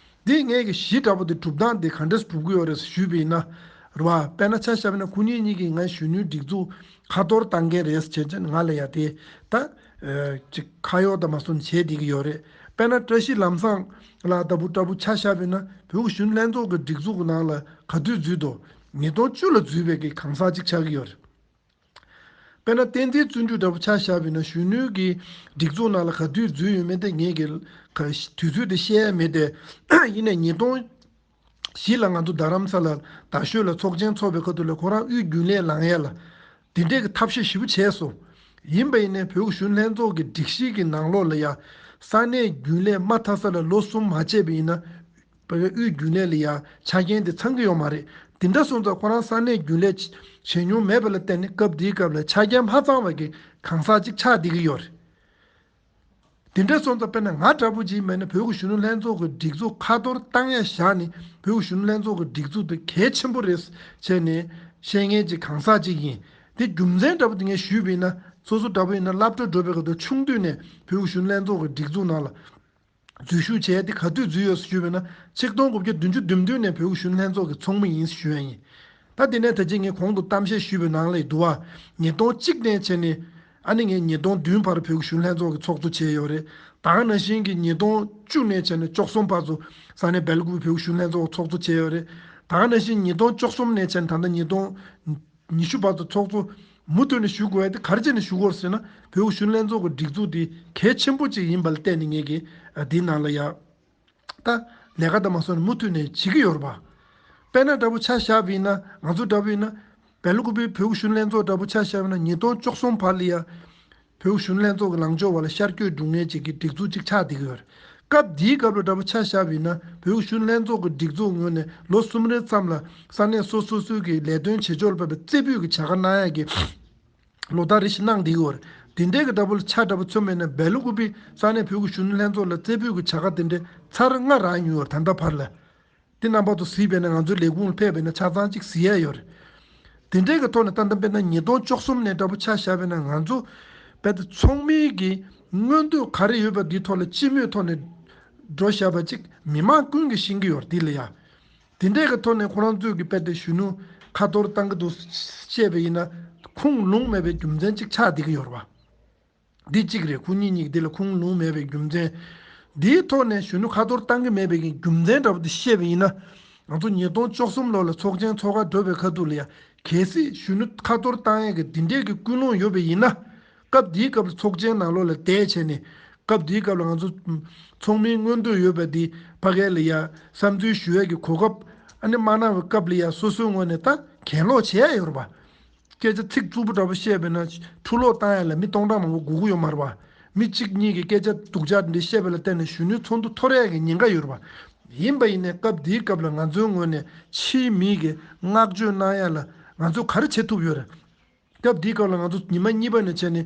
འདི་ངས་ཀྱི་གཞི་འདྲ་པོ་འདི་སྒྲུབ་སྟངས་འདི་ག་འདྲས་སྒྲུབ་ཀྱི་ཡོད་རེད་ཞུས་པས་ན་ར་བ། དཔེར་ན་ཆ་བཞག་པ་ན་ཁོ་གཉིས་གཉིས་ཀྱིས་ང་གཞོན་ནུའི་སྒྲིག་འཛུགས་ཁ་གཏོར་བཏང་མཁན་རེད་བྱས་ཙང་ང་ལ་ཡ་དེ་ད། ཅིག་ཁ་གཡོག་དང་མ་སོན་བྱས་བསྡད་ཀྱི་ཡོད་རེད། དཔེར་ན་བཀྲ་ཤིས་ལམ་བཟང་ལགས་ལྟ་བུ་ལྟ་བུ་ཆ་བཞག་པ་ཡིན་ན་བོད་ཀྱི་གཞོན་ནུ་ལྷན་ཚོགས་ཀྱི་སྒྲིག་འཛུགས་ཀྱི་ནང་ལ་ག་དུས་འཛུལ་འདུག་ཉིས་སྟོང་བཅུ་ལ་འཛུལ་བའི་གི་གང་ཟག་ཅིག་ཆགས་ཀྱི་ཡོད་རེད། དཔེར་ན་བསྟན་འཛིན་བརྩོན་འགྲུས་ལྟ་བུ་ཆ་བཞག་པ་ཡིན་ན་གཞོན་ནུའི་གི་སྒྲིག་འཛུགས་ནང་ལ་ག་དུས་འཛུལ་ཡོད་མེད་དེ་ངས་གི་ག་དུས་ཚོད་དེ་བཤད་ཡ་མེད་དེ། ཡིན་ནའི་ཉིས་སྟོང་བཞི་ལ་ང་ཚོ་རྡ་རམ་ས་ལ་རྡ་ཤོད་ལ་ཚོགས་ཆེན་ཚོགས་པའི་ཁ་ཐུག་ལ་ཁོ་རང་དབུས་རྒྱུན་ལས་ལངས་ཡས་ལ་དེ་འདྲས་ཀྱི་ཐབས་ཤེས་ཞེ་པོ་བྱས་སོང་། ཡིན་པ་ཡིན་ནའི་བོད་ཀྱི་གཞོན་ནུ་ལྷན་ཚོགས་ཀྱི་སྒྲིག་གཞི་གི་ནང་ལོགས་ལ་ཡ་ས་གནས་རྒྱུན་ལས་མ་མཐའ་ས་ལ་ལོ་གསུམ་མ་བྱས་པ་ཡིན་ན་བོད་དབུས་རྒྱུན་ལས་ལ་ཡ་ཆ་རྐྱེན་དེ་ཚང་གི་ཡོད་མ་རེད། དེ་འདྲ་སོང་ཙང་ཁོ་རང་ས་གནས་རྒྱུན་ལས་བྱེད་མྱོང་མེད་པ་ལ་བརྟེན་ནས་སྐབས་འདིའི་སྐབས་ལ་ཆ་རྐྱེན་མ་ཚང་བ་གི་གང་ཟག་ཅིག་ཆགས་བསྡད་ཀྱི་ཡོད་རེད། དེ་འདྲ་སོང་ཙང་དཔེར་ན་ང་འདྲ་པོ་ཅིག་མེད་ན་བོད་ཀྱི་གཞོན་ནུ་ལྷན་ཚོགས་ཀྱི་སྒྲིག་འཛུགས་ཁ་གཏོར་བཏང་ཡ་བཞག་ནས་བོད་ཀྱི་གཞོན་ནུ་ལྷན་ཚོགས་ཀྱི་སྒྲིག་འཛུགས་དེ་གལ་ཆེན་པོ་རེད་བྱས་ནས་བཤད་མཁན་ཅིག་གང་ཟག་ཅིག་ཡིན། དེ་རྒྱུ་མཚན་འདྲ་པོ་དེ་ངས་ཞུས་པ་ཡིན་ན་སོ་སོ་འདྲ་པོ་ཡིན་ན་སློབ་གྲྭ་འགྲོ་བའི་སྐབས་དུ་ཆུང་དུས་ནས་བོད་ཀྱི་གཞོན་ནུ་ལྷན་ཚོགས་ཀྱི་སྒྲིག་འཛུགས་ནང་ལ་འཛུལ་ཞུགས་བྱས་ཏེ་ག་དུས་འཛུལ་ཡོད་ཞུས་པ་ཡིན་ན་ཆིག་སྟོང་དགུ་བརྒྱ་བདུན་ཅུ་དོན་བདུན་ནས་བོད་ཀྱི་གཞོན་ནུ་ལྷན་ཚོགས་ཀྱི་ཚོགས་མི་ཡིན་ཞུ་ཡ་ཡིན། ད་དེ་ནས་ད་ཅི་ངས་གོང་དུ་གཏམ་བཤད་ཞུས་པའི་ནང་ལ་འདུག་བ། ཉིས་སྟོང་གཅིག་ནས་བྱས་ནས་ཨ་ནི་ངས་ཉིས་སྟོང་བདུན་བར་བོད་ཀྱི་གཞོན་ལྷན་ཚོགས་ཀྱི་ཚོགས་གཙོ་བྱས་ཡོད་རེད། ད་ག་ནང་བཞིན་གྱི་ཉིས་སྟོང་བཅུ་ནས་བྱས་ནས་བཅུ་གསུམ་བར་དུ་ས་གནས་སྦེལ་ཀོབ་བོད་ཀྱི་གཞོན་ལྷན་ཚོགས་ཚོགས་གཙོ་བྱས་ཡོད་རེད། ད་ག་ནང་བཞིན་ཉིས་སྟོང་བཅུ་གསུམ་ནས་བྱས་ནས་ད་ལྟ་ཉིས་སྟོང་ཉི་ཤུ་བར་དུ་ཚོགས་གཙོ་མུ་མཐུད་ནས་ཞུ་དགོས་ཡ་དེ་ག་རེ་བྱས་ནས་ཞུ་དགོས་ཟེར་ན་བོད་ཀྱི་གཞོན་ལྷན་ཚོགས་ཀྱི་སྒྲིག་འཛུགས་དེ་གལ་ཆེན་པོ་ཅིག་ཡིན་པ་ལ་བརྟེན་ནས་ངས་ཀྱི་འདིའི་ནང་ལ་ཡ། ད་ལས་ཀ་དང་མ་སོན་མུ་མཐུད་ནས་བྱེད་ཀྱི་ཡོད་རེད་པ། དཔེར་ན་འདྲ་པོ་ཆ་བཞག་པ་ཡིན་ན་ང་ཚོ་འདྲ་པོ་ཡིན་ན་སྦེལ་ཀོབ་བོད་ཀྱི་གཞོན་ལྷན་ཚོགས་འདྲ་པོ་ཆ་བཞག་པ་ཡིན་ན་ཉིས་སྟོང་བཅུ་གསུམ་བར་ལ་ཡ་བོད་ཀྱི་གཞོན་ལྷན་ཚོགས་ཀྱི་ལངས་ཕྱོགས་བར་ལ་ཤར་བསྐྱོད་འགྲོ་མཁན་ཅིག་གི་སྒྲིག་འཛུགས་ཅིག་ཆགས་བསྡད་ཀྱི་ཡོད་རེད། སྐབས་འདིའི་སྐབས་ལ་འདྲ་པོ་ཆ་བཞག་པ་ཡིན་ན་བོད་ཀྱི་གཞོན་ལྷན་ཚོགས་ཀྱི་སྒྲིག་འཛུགས་ངོས་ནས་ལོ་གསུམ་རེ་ཙམ་ལ་ས་གནས་སོ་སོ་སོའི་གི་ལས་དོན་བྱེད་ཕྱོགས་ལ་དཔག་པའི་རྩེ་ཕུད་ཀྱི་བྱ་དགའ་གནང་ཡ་གི་ལོ་ལྟར་རེ་བཞིན་གནང་བསྡད་ཀྱི་ཡོད་རེད། དེ་འདྲའི་གི་འདྲ་པོ་ལ་ཆ་འདྲ་པོ་མཚོན་པ་ཡིན་ན་སྦེལ་ཀོབ་ས་གནས་བོད་ཀྱི་གཞོན་ནུ་ལྷན་ཚོགས་ལ་རྩེ་ཕུད་ཀྱི་བྱ་དགའ་དེ་འདྲའི་ཚར་ལྔ་རག་མྱོང་ཡོད་རེད་ད་ལྟ་བར་ལ། དེ་རྣམ་པ་ཚོ་གཟིགས་པས་ན་ང་ཚོའི་ལས་ཁུངས་ལ་ཕེབས་པས་ན་ཆ་ཚང་གཅིག་གཟིགས་ཡ་ཡོད་རེད། དེ་འདྲའི་གི་ཐོག་ནས་ད་ལྟ་དཔེར་ན་ཉིས་སྟོང་བཅུ་གསུམ་ནས་འདྲ་པོ་ཆ་བཞག་པས་ན་ང་ཚོ་དཔེ་ད་ཚོགས་མིའི་གི་མངོན་འདོད་ག་རེ་ཡོད་པ་འདིའི་ཐོག་ལ་སྤྱི་མོས་ཐོག་ནས་འགྲོ་བཞག་པ་ཅིག་མི་མང་ཀུན་གྱིས་ཤེས་ཀྱི་ཡོད་རེད་འདི་ལ་ཡ། དེ་འདྲའི་གི་ཐོག་ནས་ཁོ་རང་ཚོས་ཀྱི་དཔེ་དེ་གཞོན་ནུ་ཁ་གཏོར་བཏང་གི་འདུག་བཤད་པ་ཡིན་ན་ཁུངས་ལུང་མེད་པའི་རྒྱུ་མཚན་ཅིག་ཆགས་བསྡད་ཀྱི་ཡོད་རེད་པ། འདི་གཅིག་རེད། ཁོ་གཉིས་གཉིས་ཀྱི་འདི་ལ་ཁུངས་ལུང་མེད་པའི་རྒྱུ་མཚན། འདིའི་ཐོག་ནས་གཞོན་ནུ་ཁ་གཏོར་བཏང་གི་མེད་པའི་གི་རྒྱུ་མཚན་འདྲ་པོ་དེ་བཤད་པ་ཡིན་ན། ང་ཚོ་ཉིས་སྟོང་བཅུ་གསུམ་ལོ་ལ་ཚོགས་ཆེན་ཚོགས་ཀ་འགྲོ་བའི་ཁ་ཐུག་ལ་ཡ་གལ་སྲིད་གཞོན་ནུ་ཁ་གཏོར་བཏང་ཡས་ཀྱི་འདི་འདྲའི་གི་ཀུན་སློང་ཡོད་པ་ཡིན་ན། སྐབས་འདིའི་སྐབས་ལ་ཚོགས་ཆེན་ནང་ལོགས་ལ་བསྡད་བྱས་ནས་སྐབས་འདིའི་སྐབས་ལ་ང་ཚོ་ཚོགས་མིའི་མངོན་འདོད་ཡོད་པ་འདི་ཕ་གི་ལ་ཡ་བསམ་ཚུལ་ཞུ་ཡས་ཀྱི་གོ་སྐབས་ཨ་ནི་མ་གནང་བའི་སྐབས་ལ་ཡ་སོ་སོའི་ངོས་ནས་ད་གྱེན་ལོག་བྱས་ཡ་ཡོད་རེད་པ། སྐད་ཆ་ཚིག་རྩུབ་པོ་འདྲ་པོ་བཤད་པས་ན་འཁྲུ་སློག་བཏང་ཡ་ལ་མི་སྟོང་ཕྲག་མང་པོ་སྒུག་གི་ཡོད་མ་རེད་པ། མི་གཅིག་གཉིས་ཀྱིས་སྐད་ཆ་སྡུག་ཅག་འདི་བཤད་པ་ལ་བརྟེན་ནས་གཞོན་ནུའི་ཚོགས་འདུ་འཐོར་ཡ་གི་ཉེན་ཁ་ཡོད་རེད་པ། ཡིན་པ་ཡིན་ནའི་སྐབས་འདིའི་སྐབས་ལ་ང་ཚོའི་ངོས་ནས་ཕྱིའི་མི་གིས་བསྔགས་བརྗོད་གནང་ཡ་ལ་ང་ཚོས་ག་རེ་བྱེད་ཐུབ་ཡོད་རེད། སྐབས་འདིའི་སྐབས་ལ་ང་ཚོ་ཉི་མ་གཉིས་པ་ནས་བྱས་ནས་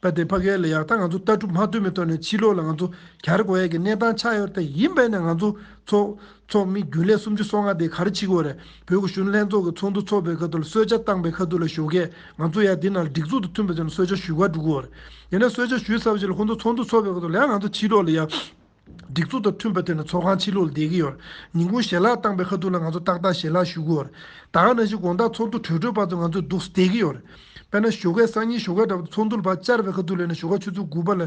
པ་དེ་ཕ་གི་ལ་ཡ་ད་ང་ཚོ་ལྟ་གྲུབ་མ་མཐུན་པའི་ཐོག་ནས་ཕྱི་ལོགས་ལ་ང་ཚོ་གྱར་དགོས་ཡ་གི་གནས་སྟངས་ཆགས་ཡོད་རེད། ད་ཡིན་པ་ཡིན་ནའི་ང་ཚོ་ཚོགས་ཚོགས་མི་རྒྱུན་ལས་སུམ་ཅུ་སོ་ལྔ་དེ་ག་རེ་བྱེད་དགོས་རེད། བོད་ཀྱི་གཞོན་ནུ་ལྷན་ཚོགས་ཀྱི་ཚོགས་འདུ་ཚོགས་པའི་ཁ་ཐུག་ལ་གསོལ་ཇ་བཏང་པའི་ཁ་ཐུག་ལ་ཞོགས་ཀས་ང་ཚོ་ཡ་འདི་ནང་སྒྲིག་འཛུགས་དང་མཐུན་པ་བྱས་ནས་གསོལ་ཇ་ཞུ་གར་འགྲོ་གི་ཡོད་རེད། ཡིན་ན་གསོལ་ཇ་ཞུས་ཚར་བ་ཞིག་ལ་ཁོང་ཚོ་ཚོགས་འདུ་ཚོགས་པའི་ཁ་ཐུག་ལ་ཡང་ང་ཚོ་ཕྱི་ལོགས་ལ་ཡ་ སྒྲིག་འཛུགས་དང་མཐུན་པའི་ཐོག་ནས་ཚོགས་ཁང་ཕྱི་ལོགས་ལ་བསྡད་ཀྱི་ཡོད་རེད། ཉིན་གུང་ཞལ་ལག་བཏང་པའི་ཁ་ཐུག་ལ་ང་ཚོ་ཏག་ཏག་ཞལ་ལག་ཞུ་གི་ཡོད་རེད། ད་ག་ནང་བཞིན་དགོང་དག་ཚོགས་འདུ་གྲོལ་གྲོལ་བར་དུ་ང་ཚོ་འདུག་སེ་བསྡད་ཀྱི་ཡོད་རེད། དཔེར་ན་ཞོགས་ཀས་སང་ཉིན་ཞོགས་ཀས་འདྲ་པོ་ཚོགས་འདུ་ལ་ཕར་བཅར་བའི་ཁ་ཐུག་ལ་ནི་ཞོགས་ཀས་ཆུ་ཚོད་དགུ་པ་ལ་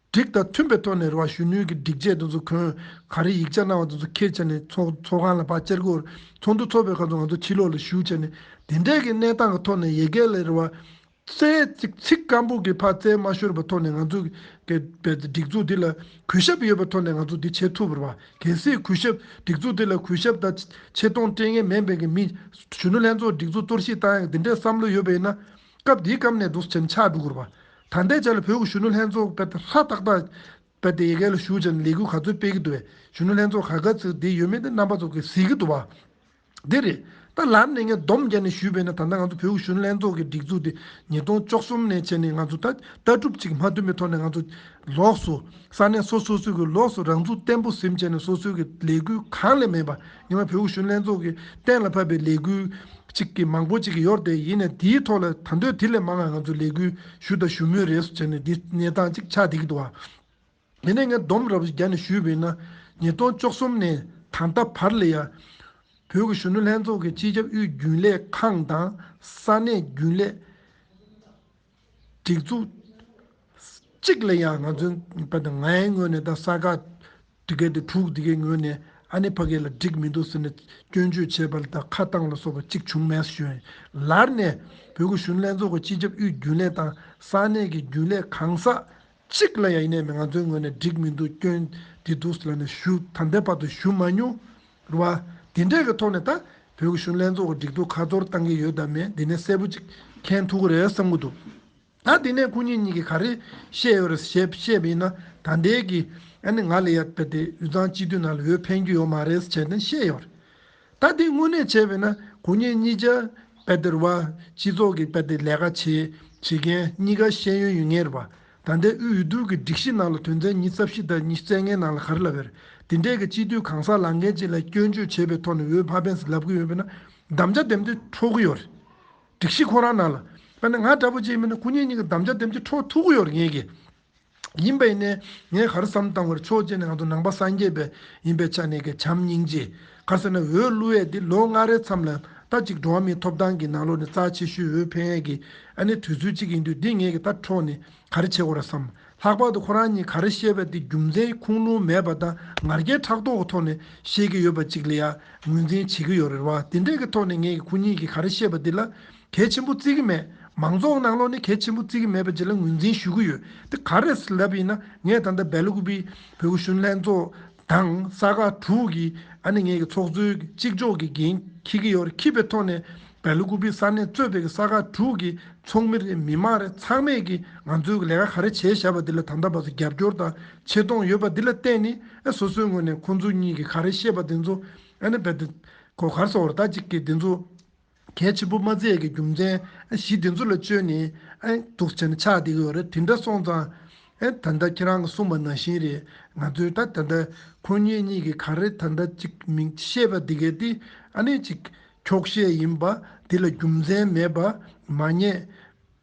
སྒྲིག་དང་མཐུན་པའི་ཐོག་ནས་རེད་བ། གཞོན་ནུའི་གི་སྒྲིག་ཆས་དེ་ཚོ་གོན། ག་རེ་ཡིག་ཆ་གནང་བ་དེ་ཚོ་འཁྱེར་བྱས་ནས་ཚོགས་ཚོགས་ཁང་ལ་ཕར་བཅར་གྱི་ཡོད་རེད། ཚོགས་འདུ་ཚོགས་པའི་ཁ་ཐུག་ང་ཚོ་ཕྱི་ལོགས་ལ་བཞུགས་བྱས་ནས་དེ་འདྲའི་གི་གནས་སྟངས་ཀྱི་ཐོག་ནས་ཡ་གི་ལ་རེད་བ། རྩལ་ཅིག་ཚིག་སྐམ་པོ་གི་ཕར་རྩལ་མ་ཤོར་བའི་ཐོག་ནས་ང་ཚོ་གི་སྒྲིག་འཛུགས་འདི་ལ་གུས་ཞབས་ཡོད་པའི་ཐོག་ནས་ང་ཚོ་འདི་བྱེད་ཐུབ་པ་རེད་བ། གལ་སྲིད་གུས་ཞབས་སྒྲིག་འཛུགས་འདི་ལ་གུས་ཞབས་དང་ཆེ་མཐོང་སྤྲད་མཁན་མེད་པའི་གི་མི་གཞོན་ནུ་ལྷན་ཚོགས་སྒྲིག་འཛུགས་གཏོར་བཤིག་བཏང་ཡག་འདི་འདྲའི་བསམ་བློ་ཡོད་པ་ཡིན་ན། སྐབས་འདིའི་སྐབས་ནས་འདུག་སེ་བྱས་ནས་ཆག་འགྲོ་གི་རེད་བ། ད་ལྟའི་ཆ་ལ་བོད་ཀྱི་གཞོན་ནུ་ལྷན་ཚོགས་དཔེ་ཧྲ་ཏག་ཏག་དཔེ་དེ་ཡ་གི་ལ་བཞུགས་བྱས་ནས་ལས་འགུལ་ག་ཚོད་སྤེལ་གྱི་འདུག་བས། གཞོན་ནུ་ལྷན་ཚོགས་ག་ག་ཚོད་དེ་ཡོད་མེད་དེ་རྣམ་པ་ཚོ་གིས་གཟིགས་ཀྱི་འདུག་བ། འདི་རེད། ད་ལར་ནས་ངས་སྡོམ་བརྒྱབ་ནས་ཞུས་པས་ན། ད་ལྟ་ང་ཚོ་བོད་ཀྱི་གཞོན་ནུ་ལྷན་ཚོགས་ཀྱི་སྒྲིག་འཛུགས་འདི་ཉིས་སྟོང་བཅུ་གསུམ་ནས་བྱས་ནས་ང་ཚོ་ད་ལྟ་གྲུབ་ཅིག་མ་བསྟུན་པའི་ཐོག་ནས་ང་ཚོ་ལོགས་སུ་ས་གནས་སོ་སོ་སོ་གི་ལོགས་སུ་རང་ཚུགས་བརྟན་པོ་ཟིན་བྱས་ནས་སོ་སོའི་གི་ལས་འགུལ་གང་ལས་མེད་པ། ཉི་མ་བོད་ཀྱི་གཞོན་ནུ་ལྷན་ཚོགས་ཀྱི་གཏན་ལ་ཕབ་པའི་ལས་འགུལ་ཅིག་གི་མང་པོ་ཅིག་ཡོད་རེད་དེ། ཡིན་ནའི་དེའི་ཐོག་ལ་ད་དུང་དེ་ལས་མང་བ་ང་ཚོ་ལས་འགུལ་ཞུ་དང་ཞུ་མུས་རེད་བྱས་ནས་འདི་གནས་སྟངས་ཅིག་ཆགས་བསྡད་ཀྱི་འདུག་བ། དེ་ནས་ངས་སྡོམ་ར་བ་ཞིག་བརྒྱབ་ནས་ཞུས་པ་ཡིན་ན། ཉིས་སྟོང་བཅུ་གསུམ་ནས་ད་ལྟ་བར་ལ་ཡ། བོད་ཀྱི་གཞོན་ནུ་ལྷན་ཚོགས་ཀྱི་སྤྱི་ཁྱབ་དབུས་རྒྱུན་ལས་ཁང་དང་ས་གནས་རྒྱུན་ལས་སྒྲིག་འཛུགས་གཅིག་ལ་ཡང་ང་ཚོའི་བར་དུ་ངའི་ངོས་ནས་ད་ས་ག་འདི་གའི་དེ་དྲུག་འདི་གའི་ངོས་ནས་ཨ་ནི་ཕ་གི་ལ་འགྲིག་མི་འདུག་ཟེར་ནས་སྐྱོན་བརྗོད་བྱས་པ་ལ་ད་ཁ་བཏང་ལ་སོགས་པ་གཅིག་བྱུང་མེད་ཞུ་ཡིན། ལར་ནས་བོད་ཀྱི་གཞོན་ནུ་ལྷན་ཚོགས་ཀྱི་སྤྱི་ཁྱབ་དབུས་རྒྱུན་ལས་དང་ས་གནས་ཀྱི་རྒྱུན་ལས་གང་ཟག་གཅིག་ལ་ཡང་ཡིན་ནའི་མིན་ང་ཚོའི་ངོས་ནས་འགྲིག་མི་འདུག་སྐྱོན་འདི་འདུག་ལབ་ནས་ཞུ་ད་ལྟའི་བར་དུ་ཞུ་མ་མྱོང་རེད་བ། དེ་འདྲའི་གི་ཐོག་ནས་ད་བོད་ཀྱི་གཞོན་ནུ་ལྷན་ཚོགས་ཀྱི་སྒྲིག་འཛུགས་ཁ་ཚོར་བཏང་གི་ཡོད་དམ་མེད་འདི་ནས་གསལ་པོ་ཅིག་མཁྱེན་ཐུབ་ཀྱི་རེད་བསམ་གྱི་འདུག་ད་དེ་ནས་ཁོ་གཉིས་གཉིས་ཀྱིས་ག་རེ་བཤད་ཡོད་རེད་ཞེས་བཤད་པ་ཡིན་ན། ད་ལྟའི་གི་ཨ་ནི་ང་ལ་ཡ་དཔེ་དེ་དབུས་གཙང་སྤྱི་འཐུས་ནང་ལ་འོས་འཕེན་རྒྱུ་ཡོད་མ་རེད་ཟེར་བྱས་ནས་བཤད་ཡོད་རེད། ད་དེ་དངོས་གནས་བྱས་པས་ན་ཁོ་གཉིས་གཉིས་ཆ་དཔེ་དེ་རེད་བ། སྤྱི་ཚོགས་ཀྱི་དཔེ་དེ་ལས་ཀ་བྱེད་བྱེད་མཁན་གཉིས་ཀ་ཤེས་ཡོན་ཡོད་མཁན་རེད་བ། ད་ལྟའི་དབུས་འོས་བསྡུ་གི་སྒྲིག་གཞི་ནང་ལ་དོན་ཚན་ཉི་ཤུ་རྩ་བཞི་དང་ཉི་ཤུ་རྩ་ལྔའི་ནང་ལ་ག་རེ་ལབ་ཡོད་རེད། དེ་འདྲའི་གི་སྤྱི་འཐུས་གང་ཟག་ལངས་མཁན་ཅིག་ལ་སྐྱོན་བརྗོད་བྱས་པའི་ཐོག་ནས་འོས་མ་འཕེན་ཟེར་ལབ་གི་ཡོད་པས་ན་དམ་བཅའ་དེ་འདྲ་འཕྲོག་གི་ཡོད་རེད། སྒྲིག་གཞི་ཁོ་རང་ནང་ལ། དཔེར་ན་ང་འདྲ་པོ་ཅིག་ཡིན་ན་ཁོ་གཉིས་གཉིས་ཀྱི་དམ་བཅའ་དེ་འདྲ་འཕྲོག་ཐུབ་ཀྱི་ཡོད་རེད་ངས་ཀྱི། ཡིན་པ་ཡིན་ནའི་ངས་ག་རེ་བསམ་བཏང་བ་རེད། ཕྱོགས་གཅིག་ནས་ང་ཚོ་ནང་པ་སངས་རྒྱས་པ་ཡིན་པའི་ཆ་ནས་ཀྱི་བྱམས་སྙིང་རྗེ། ག་རེ་ཟེར་ན་འོས་བླུག་ཡས་འདི་ལོ་ལྔ་རེའི་མཚམས་ལ་ད་ཅིག་འགྲོ་བ་མིའི་ཐོབ་ཐང་གི་ནང་ལོགས་ནས་རྩ་ཆེ་ཤོས་འོས་འཕེན་ཡས་ཀྱི་ཨ་ནི་དུས་ཚོད་ཅིག་ཡིན་དུས་འདི་ངས་ཀྱི་ད་འཕྲོག་ནས་ག་རེ་བྱེད་དགོས་རེད་བསམ། ལྷག་པར་དུ་ཁོ་རང་གཉིས་ག་རེ་བཤད་པ་འདི་རྒྱུ་མཚན་ཁུངས་ལུང་མེད་པ་དང་ངར་སྐད་ཕྲག་དོག་གི་ཐོག་ནས་བཤད་ཀྱི་ཡོད་པ་ཅིག་ལ་ཡ་ངོས་འཛིན་བྱེད་ཀྱི་ཡོད་རེད་བ། དེ་འདྲས་ཀྱི་ཐོག་ནས་ངས་ཁོ་གཉིས་ཀྱིས་ག་རེ་བཤད་པ་འདི་ལ་གལ་ཆེན་པོ་བརྩི་གི་མེད། མང་ཚོགས་ནང་ལོགས་ནས་གལ་ཆེན་པོ་བརྩི་གི་མེད་པ་ཅིག་ལ་ངོས་འཛིན་ཞུ་གི་ཡོད། དེ་ག་རེ་ལབ་ཡིན་ན་ངས་ད་ལྟ་སྦེལ་ཀུ་པི་བོད་ཀྱི་གཞོན་ནུ་ལྷན་ཚོགས་དང་ས་ག་དྲུག་གི་ཨ་ནི་ངས་ཀྱི་ཚོགས་གཙོའི་གཅིག་ལྕོགས་ཀྱི་འགན་འཁྱེར་གྱི་ཡོད་རེད། འཁྱེར་བའི་ཐོག་ནས་སྦེལ་ཀུ་པི་ས་གནས་གཙོས་པའི་ས་ག་དྲུག་གི་ཚོགས་མི་རེད། མི་མང་རེད། ཚང་མས་ཀྱི་ང་ཚོའི་ལས་ཀ་ག་རེ་བྱས་བཞག་པ་འདི་ལ་ད་ལྟ་བར་དུ་རྒྱབ་སྐྱོར་དང་ཆེ་མཐོང་ཡོད་པ་འདི་ལ་བརྟེན་ནས་ཨ་སོ་སོའི་ངོས་ནས་ཁོང་ཚོ་གཉིས་ཀྱིས་ག་རེ་བཤད་པ་འདི་ཚོ་ཨ་ནི་རྦད་དེ་ཁོ་ག་རེ་ཟེར་བ་རེད། ད་ཅིག་གི་འདི་ཚོ་གལ་ཆེན་པོ་མ་བརྩི་ཡས་ཀྱི་རྒྱུ་མཚན་ཨ་གཞི་འདི་ཚོ་ལ་བཅོལ་ནས་ཨ་འདུག་བྱས་ནས་ཆགས་བསྡད་ཀྱི་ཡོད་རེད། དེ་འདྲ་སོང་ཙང་ཨ་ད་ལྟ་ཁྱེད་རང་གིས་གསུངས་པ་ནང་བཞིན་རེད། ང་ཚོས་ད་ད་ལྟ་ཁོ་གཉིས་གཉིས་ཀྱིས་ག་རེ་ད་ལྟ་ཅིག་མིང་བཤད་པ་འདི་གས་དེ་ཨ་ནི་ཅིག་འཁྱོག་བཤད་ཡིན་པ། འདི་ལ་རྒྱུ་མཚན་མེད་པ། མ་ཉེས་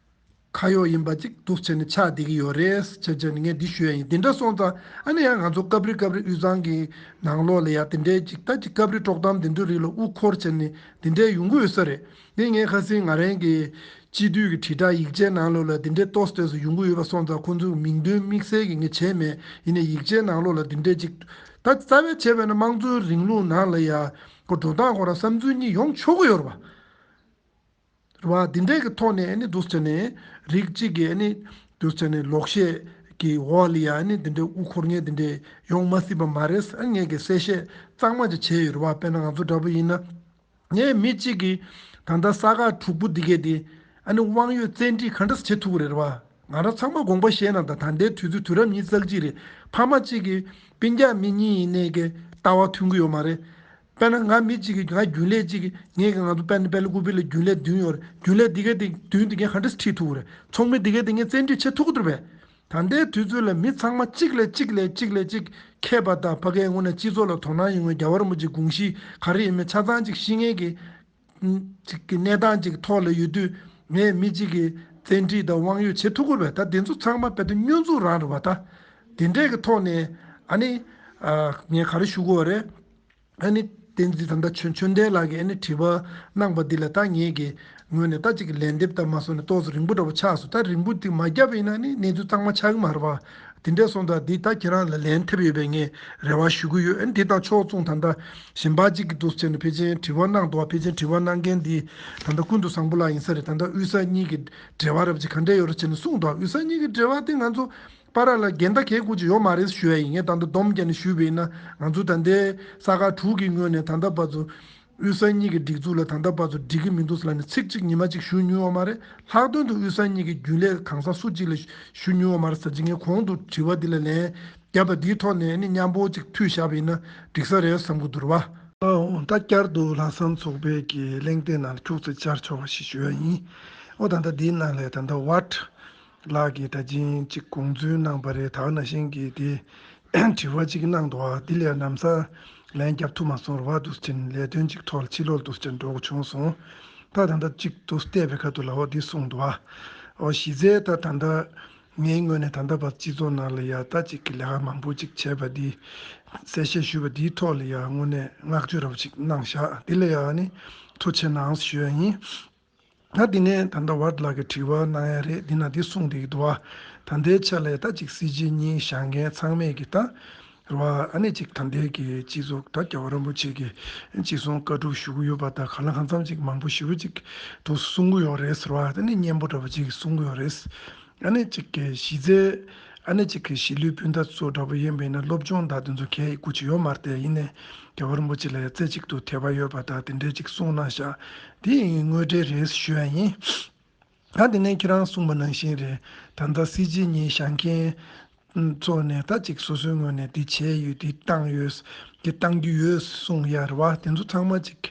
ཁ་གཡོག་ཡིན་པ་ཅིག་འདུག་བྱས་ནས་ཆགས་བསྡད་ཀྱི་ཡོད་རེད་ཟེར་བྱས་ནས་ངས་འདི་ཞུ་ཡ་ཡིན། འདི་འདྲ་སོང་ཙང་ཨ་ནི་ཡང་ང་ཚོ་སྐབས་རེ་སྐབས་རེ་དབུས་གཙང་གི་ནང་ལོགས་ལ་ཡ་དེ་འདྲའི་ཅིག་ད་ཅིག་སྐབས་རེ་དཀྲོག་གཏམ་དེ་འདྲ་རིགས་ལ་དབུ་འཁོར་བྱས་ནས་དེ་འདྲའི་ཡོང་གི་ཡོད་ས་རེད། འདི་ངས་ཁ་སང་ང་རང་གི་སྤྱི་འཐུས་ཀྱི་དྲིལ་བསྒྲགས་ཡིག་ཆའི་ནང་ལོགས་ལ་དེ་འདྲའི་ཏོག་ཙམ་ཏོག་ཙམ་ཡོང་གི་ཡོད་པ་སོང་ཙང་ཁོང་ཚོས་མིང་འདོན་དམིགས་བསལ་གྱི་ངས་བྱས་མེད། ཡིན་ནའི་ཡིག་ཆའི་ནང་ལོགས་ལ་དེ་འདྲའི་ཅིག་ད་རྩ་བའི་བྱས་པས་ན་དམངས་གཙོའི་རིང་ལུགས་ནང་ལ་ཡ་ཁོ་འགྲོ་སྟངས་ཁོ་རང་བསམ་ཚུལ་གཉིས་ཡོང་ཆོག་གི་ཡོད་རེད་པ། རེད་བ། འདི་འདྲའི་གི་ཐོག་ནས་ཨ་ནི་འདུག་ཟེར་ནས་རིགས་གཅིག་གིས་ཨ་ནི་འདུག་ཟེར་ནས་ལོག་བཤད་ཀྱི་འོག་ལ་ཡ་ཨ་ནི་འདི་འདྲའི་དབུ་འཁོར་མཁན་འདི་འདྲའི་ཡོང་མ་སྲིད་པ་མ་རེད། ཨ་ནི་ངས་གི་གསལ་བཤད་གཙང་མ་ཅིག་བྱས་ཡོད་རེད་བ། དཔེར་ན་ང་ཚོ་འདྲ་པོ་ཡིན་ན་ངས་མི་གཅིག་གིས་ད་ལྟ་ས་ག་དྲུག་པོ་འདི་གས་དེ་ཨ་ནི་དབང་ཡོད་བཙན་ཁྲིད་ག་འདྲ་བྱེད་ཐུབ་ཀྱི་རེད་རེད་བ། ང་རང་ཚང་མ་དགོངས་པ་བཞེས་ན་ད་ད་ལྟའི་དུས་ཚོད་དུས་རབས་ཉི་ཤུ་རྩ་གཅིག་རེད། ཕ་མ་གཅིག་གི་སྤུན་ཀྱག་མི་གཉིས་ཡིན་ནའི་གི་ལྟ་བ་མཐུན་གྱི་ཡོད་མ་རེད། དཔེར་ན་ང་མི་གཅིག་གིས་ང་རྒྱུན་ལས་གཅིག་གིས་ངས་ང་ཚོ་དཔེར་ན་སྦེལ་ཀུ་པི་ལ་རྒྱུན་ལས་བདུན་ཡོད་རེད། རྒྱུན་ལས་འདི་ག་དེ་བདུན་དེ་གས་ག་འདྲས་ཁྲིད་ཐུབ་ཀྱི་རེད། ཚོགས་མི་འདི་ག་དེ་ངས་བཙན་ཁྲིད་བྱེད་ཐུབ་ཀྱི་འདུག་པས། ད་ལྟའི་དུས་ཚོད་ལ་མི་ཚང་མ་གཅིག་ལས་གཅིག་ལས་གཅིག་ལས་གཅིག་མཁས་པ་དང་ཕ་གིའི་ངོས་ནས་སྤྱི་ཚོགས་ལ་དོ་སྣང་ཡོང་བའི་རྒྱལ་བ་རིན་པོ་ཆེའི་དགོངས་གཞི་ག་རེ་ཡིན་མིན་ཆ་ཚང་གཅིག་ཤེས་མཁན་གྱི་ཅིག་གི་གནས་སྟངས་ཅིག་ཐོག་ལ་ཡོད་དུས་ངས་མི་གཅིག་གི་བཙན་ཁྲིད་དང་དབང་ཡོད་བྱེད་ཐུབ་ཀྱི་རེད་པས། ད་དེ་ཚོ་ཚང་མ་དཔེ་དེ་བསྙོན་འཛུགས་རང་རེད་པ། ད་དེ་འདྲས་ཀྱི་ཐོག་ནས་ ཨ་ནི་ཨ་ངས་ག་རེ་ཞུ་དགོས་པ་རེད། ཨ་ནི་བསྟན་འཛིན་ད་ལྟ་ཆོས་ཆོས་ལྡན་ལགས་ཀྱིས་ཨ་ནི་དྲི་བ་གནང་པ་འདི་ལ་ད་ངེད་ཀྱི་ངོས་ནས་ད་ཅིག་ལན་འདེབས་ད་མ་སོང་ནས་ཏོག་ཙམ་རིང་པོ་འདྲ་པོ་ཆགས་སོང་། ད་རིང་པོ་དེ་མ་བརྒྱབ་པ་ཡིན་ན་ནི་གནས་ཚུལ་གཙང་མ་ཆགས་ཀྱི་མ་རེད་པ། དེ་འདྲས་སོང་ཙང་འདི་ད་ཁྱེད་རང་ལ་ལན་ཐེབས་ཡོད་པའི་ངས་རེ་བ་ཞུ་གི་ཡོད། ཨ་ནི་དེ་དང་ཕྱོགས་མཚུངས་ད་ལྟ་གཞན་པ་གཅིག་གིས་འདུག་ཟེར་ནས་ཕལ་ཆེར་དྲི་བ་གནང་འདུག་བ། ཕལ་ཆེར་དྲི་བ་གནང་མཁན་འདི་ད་ལྟ་ཀུན་ཏུ་བཟང་པོ་ལགས་ཡིན་ས་རེད། ད་ལྟ་དབུས་ས་གཉིས་ཀྱི་འབྲེལ་བ་རབ་ཅིག་ག་འདྲས་ཡོད་རེད་ཟེར་ནས་གསུངས་འདུག། དབུས་ས་གཉིས་ཀྱི་འབྲེལ་བ་དེ་ང་ཚོ་པ་ར་ལ་འགལ་ཟླ་གལ་དགོས་ཀྱི་ཡོད་མ་རེད་ཞུ་ཡ་ཡིན། ངས་ད་ལྟ་སྡོམ་བརྒྱབ་ནས་ཞུས་པ་ཡིན་ན་ང་ཚོ་ད་ལྟའི་ས་ཁག་དྲུག་གི་ངོས་ནས་ད་ལྟ་བར་དུ་དབུས་ས་གཉིས་ཀྱི་སྒྲིག་འཛུགས་ལ་ད་ལྟ་བར་དུ་འགྲིག་གི་མི་འདུག་ཟེར་ལབ་ནས་ཚིག་གཅིག་ཉི་མ་གཅིག་ཞུ་མྱོང་བ་མ་རེད། ལྷག་དོན་དུ་དབུས་ས་གཉིས་ཀྱི་རྒྱུན་ལས་གང་ཟག་སུ་གཅིག་ལ་ཞུ་མྱོང་བ་མ་རེད་ཟེར་གྱི། ངས་གོང་དུ་དྲི་བ་འདི་ལ་ལན་བརྒྱབ་པ་འདིའི་ཐོག་ནས་ནི་མཉམ་པོ་གཅིག་མཐུད་བཞག་པ་ཡིན་ན་འགྲིག་ས་རེད་བསམ་གྱི་འདུག་ར་བ། ཨོ། ད་བསྐྱར་དུ་ལྷག་བསམ་ཚོགས་པའི་གི་གླེང་སྟེགས་ནང་ལ་ཁྱུག་ཙམ་བཅར་ཆོག་པ་ཞིག་ཞུ་ཡ་ཡིན། ཨོ། ད་ལྟ་འདིའི་ནང་ལ་ད་ལྟ་ཝཊ་ལགས་ཀྱིས་ད་ཅིང་གཅིག་དགོངས་ཚུལ་གནང་པ་རེད། ད་ག་ནང་བཞིན་གྱི་དེ་དྲི་བ་གཅིག་གནང་འདུག་ཨ། འདི་ལ་ལམ་སང་ལན་རྒྱབ་ཐུབ་མ་སོང་ར་བ། འདུག་ཅིང་ལས་དོན་གཅིག་ཐོག་ལ་ཕྱི་ལོགས་འདུག་ཅིང་འགྲོ་དགོས་བྱུང་སོང་། ད་ད་ལྟ་གཅིག་ཏུ་བལྟས་པའི་ཁ་ཐུག་ལ་འོ་འདི་གསུངས་འདུག་ཨ། ཨོ། གཞི་རྩའི་ད་ད་ལྟ་ངའི་ངོས་ནས་ད་ལྟ་བར་སྤྱི་ཚོགས་ནང་ལ་ཡ་ད་ཅིག་གི་ལས་ཀ་མང་པོ་ཅིག་བྱས་པ་འདི་གསལ་བཤད་ཞུས་པ་འདིའི་ཐོག་ལ་ཡ་དངོས་གནས་བསྔགས་བརྗོད་རབ་ཅིག་གནང་བཞག། འདི་ལ་ཡ་ནི་ཐུགས་རྗེ་གནང་ཞུ་ཡ་ཡིན། ད་འདི་ནས་ད་ལྟ་ཝཊ་ལགས་ཀྱིས་དྲི་བ་གནང་ཡ་རེད། འདི་ན་འདི་གསུངས་བསྡད་ཀྱི་འདུག་བ། ད་ལྟའི་ཆ་ལ་ད་ཅིག་སྲིད་སྤྱི་གཉིས་བཞེངས་མཁན་ཚང་མས་ཀྱི་ད་རེད་བ། ཨ་ནི་ཅིག་ད་ལྟའི་གི་སྤྱི་ཚོགས་ད་རྒྱལ་བ་རིན་པོ་ཆེ་གི་ཅི་གསུང་བཀའ་སྒྲུབ་ཞུ་གི་ཡོད་པ་ད་ག་ལ་གང་འཚམ་ཅིག་མང་པོ་ཞེ་པོ་ཅིག་འདུག་གསུང་གི་ཡོད་རེད་ཟེར་བ། ད་ནི་སྙན་པོ་འདྲ་པོ་ཅིག་གསུང་གི་ཡོད་རེད། ཨ་ནི་གཅིག་གི་གཞི་རྩའི་ཨ་ནི་གཅིག་གི་གཞིས་ལུས་སྤུན་ཟླ་ཚོ་འདྲ་པོ་ཡིན་པས་ན་སློབ་སྦྱོང་དང་དེ་ཚོ་གལ་དགོས་ཀྱི་ཡོད་མ་རེད་དེ། ཡིན་ནའི་རྒྱལ་བ་རིན་པོ་ཆེ་ལ་ཡང་རྩེ་གཅིག་ཏུ་དད་པ་ཡོད་པ་དང་དེ་འདྲའི་གཅིག་གསུངས་གནང་ཤག། དེ་ཡིན་དངོས་འབྲེལ་རེད་ཞུ་ཡ་ཡིན། ད་དེ་ནས་ཁྱེད་རང་གསུངས་པ་ནང་བཞིན་རེད། ད་ལྟ་སྲིད་སྤྱི་གཉིས་བཞེངས་མཁན་ཚོ་ནས་ད་ཅིག་སོ་སོའི་ངོས་ནས་འདི་བྱས་ཡོད། འདི་བཏང་ཡོད། འདི་བཏང་རྒྱུ་ཡོད་གསུངས་ཡ་རེད་བ། དེ་ཚོ་ཚང་མ་ཅིག་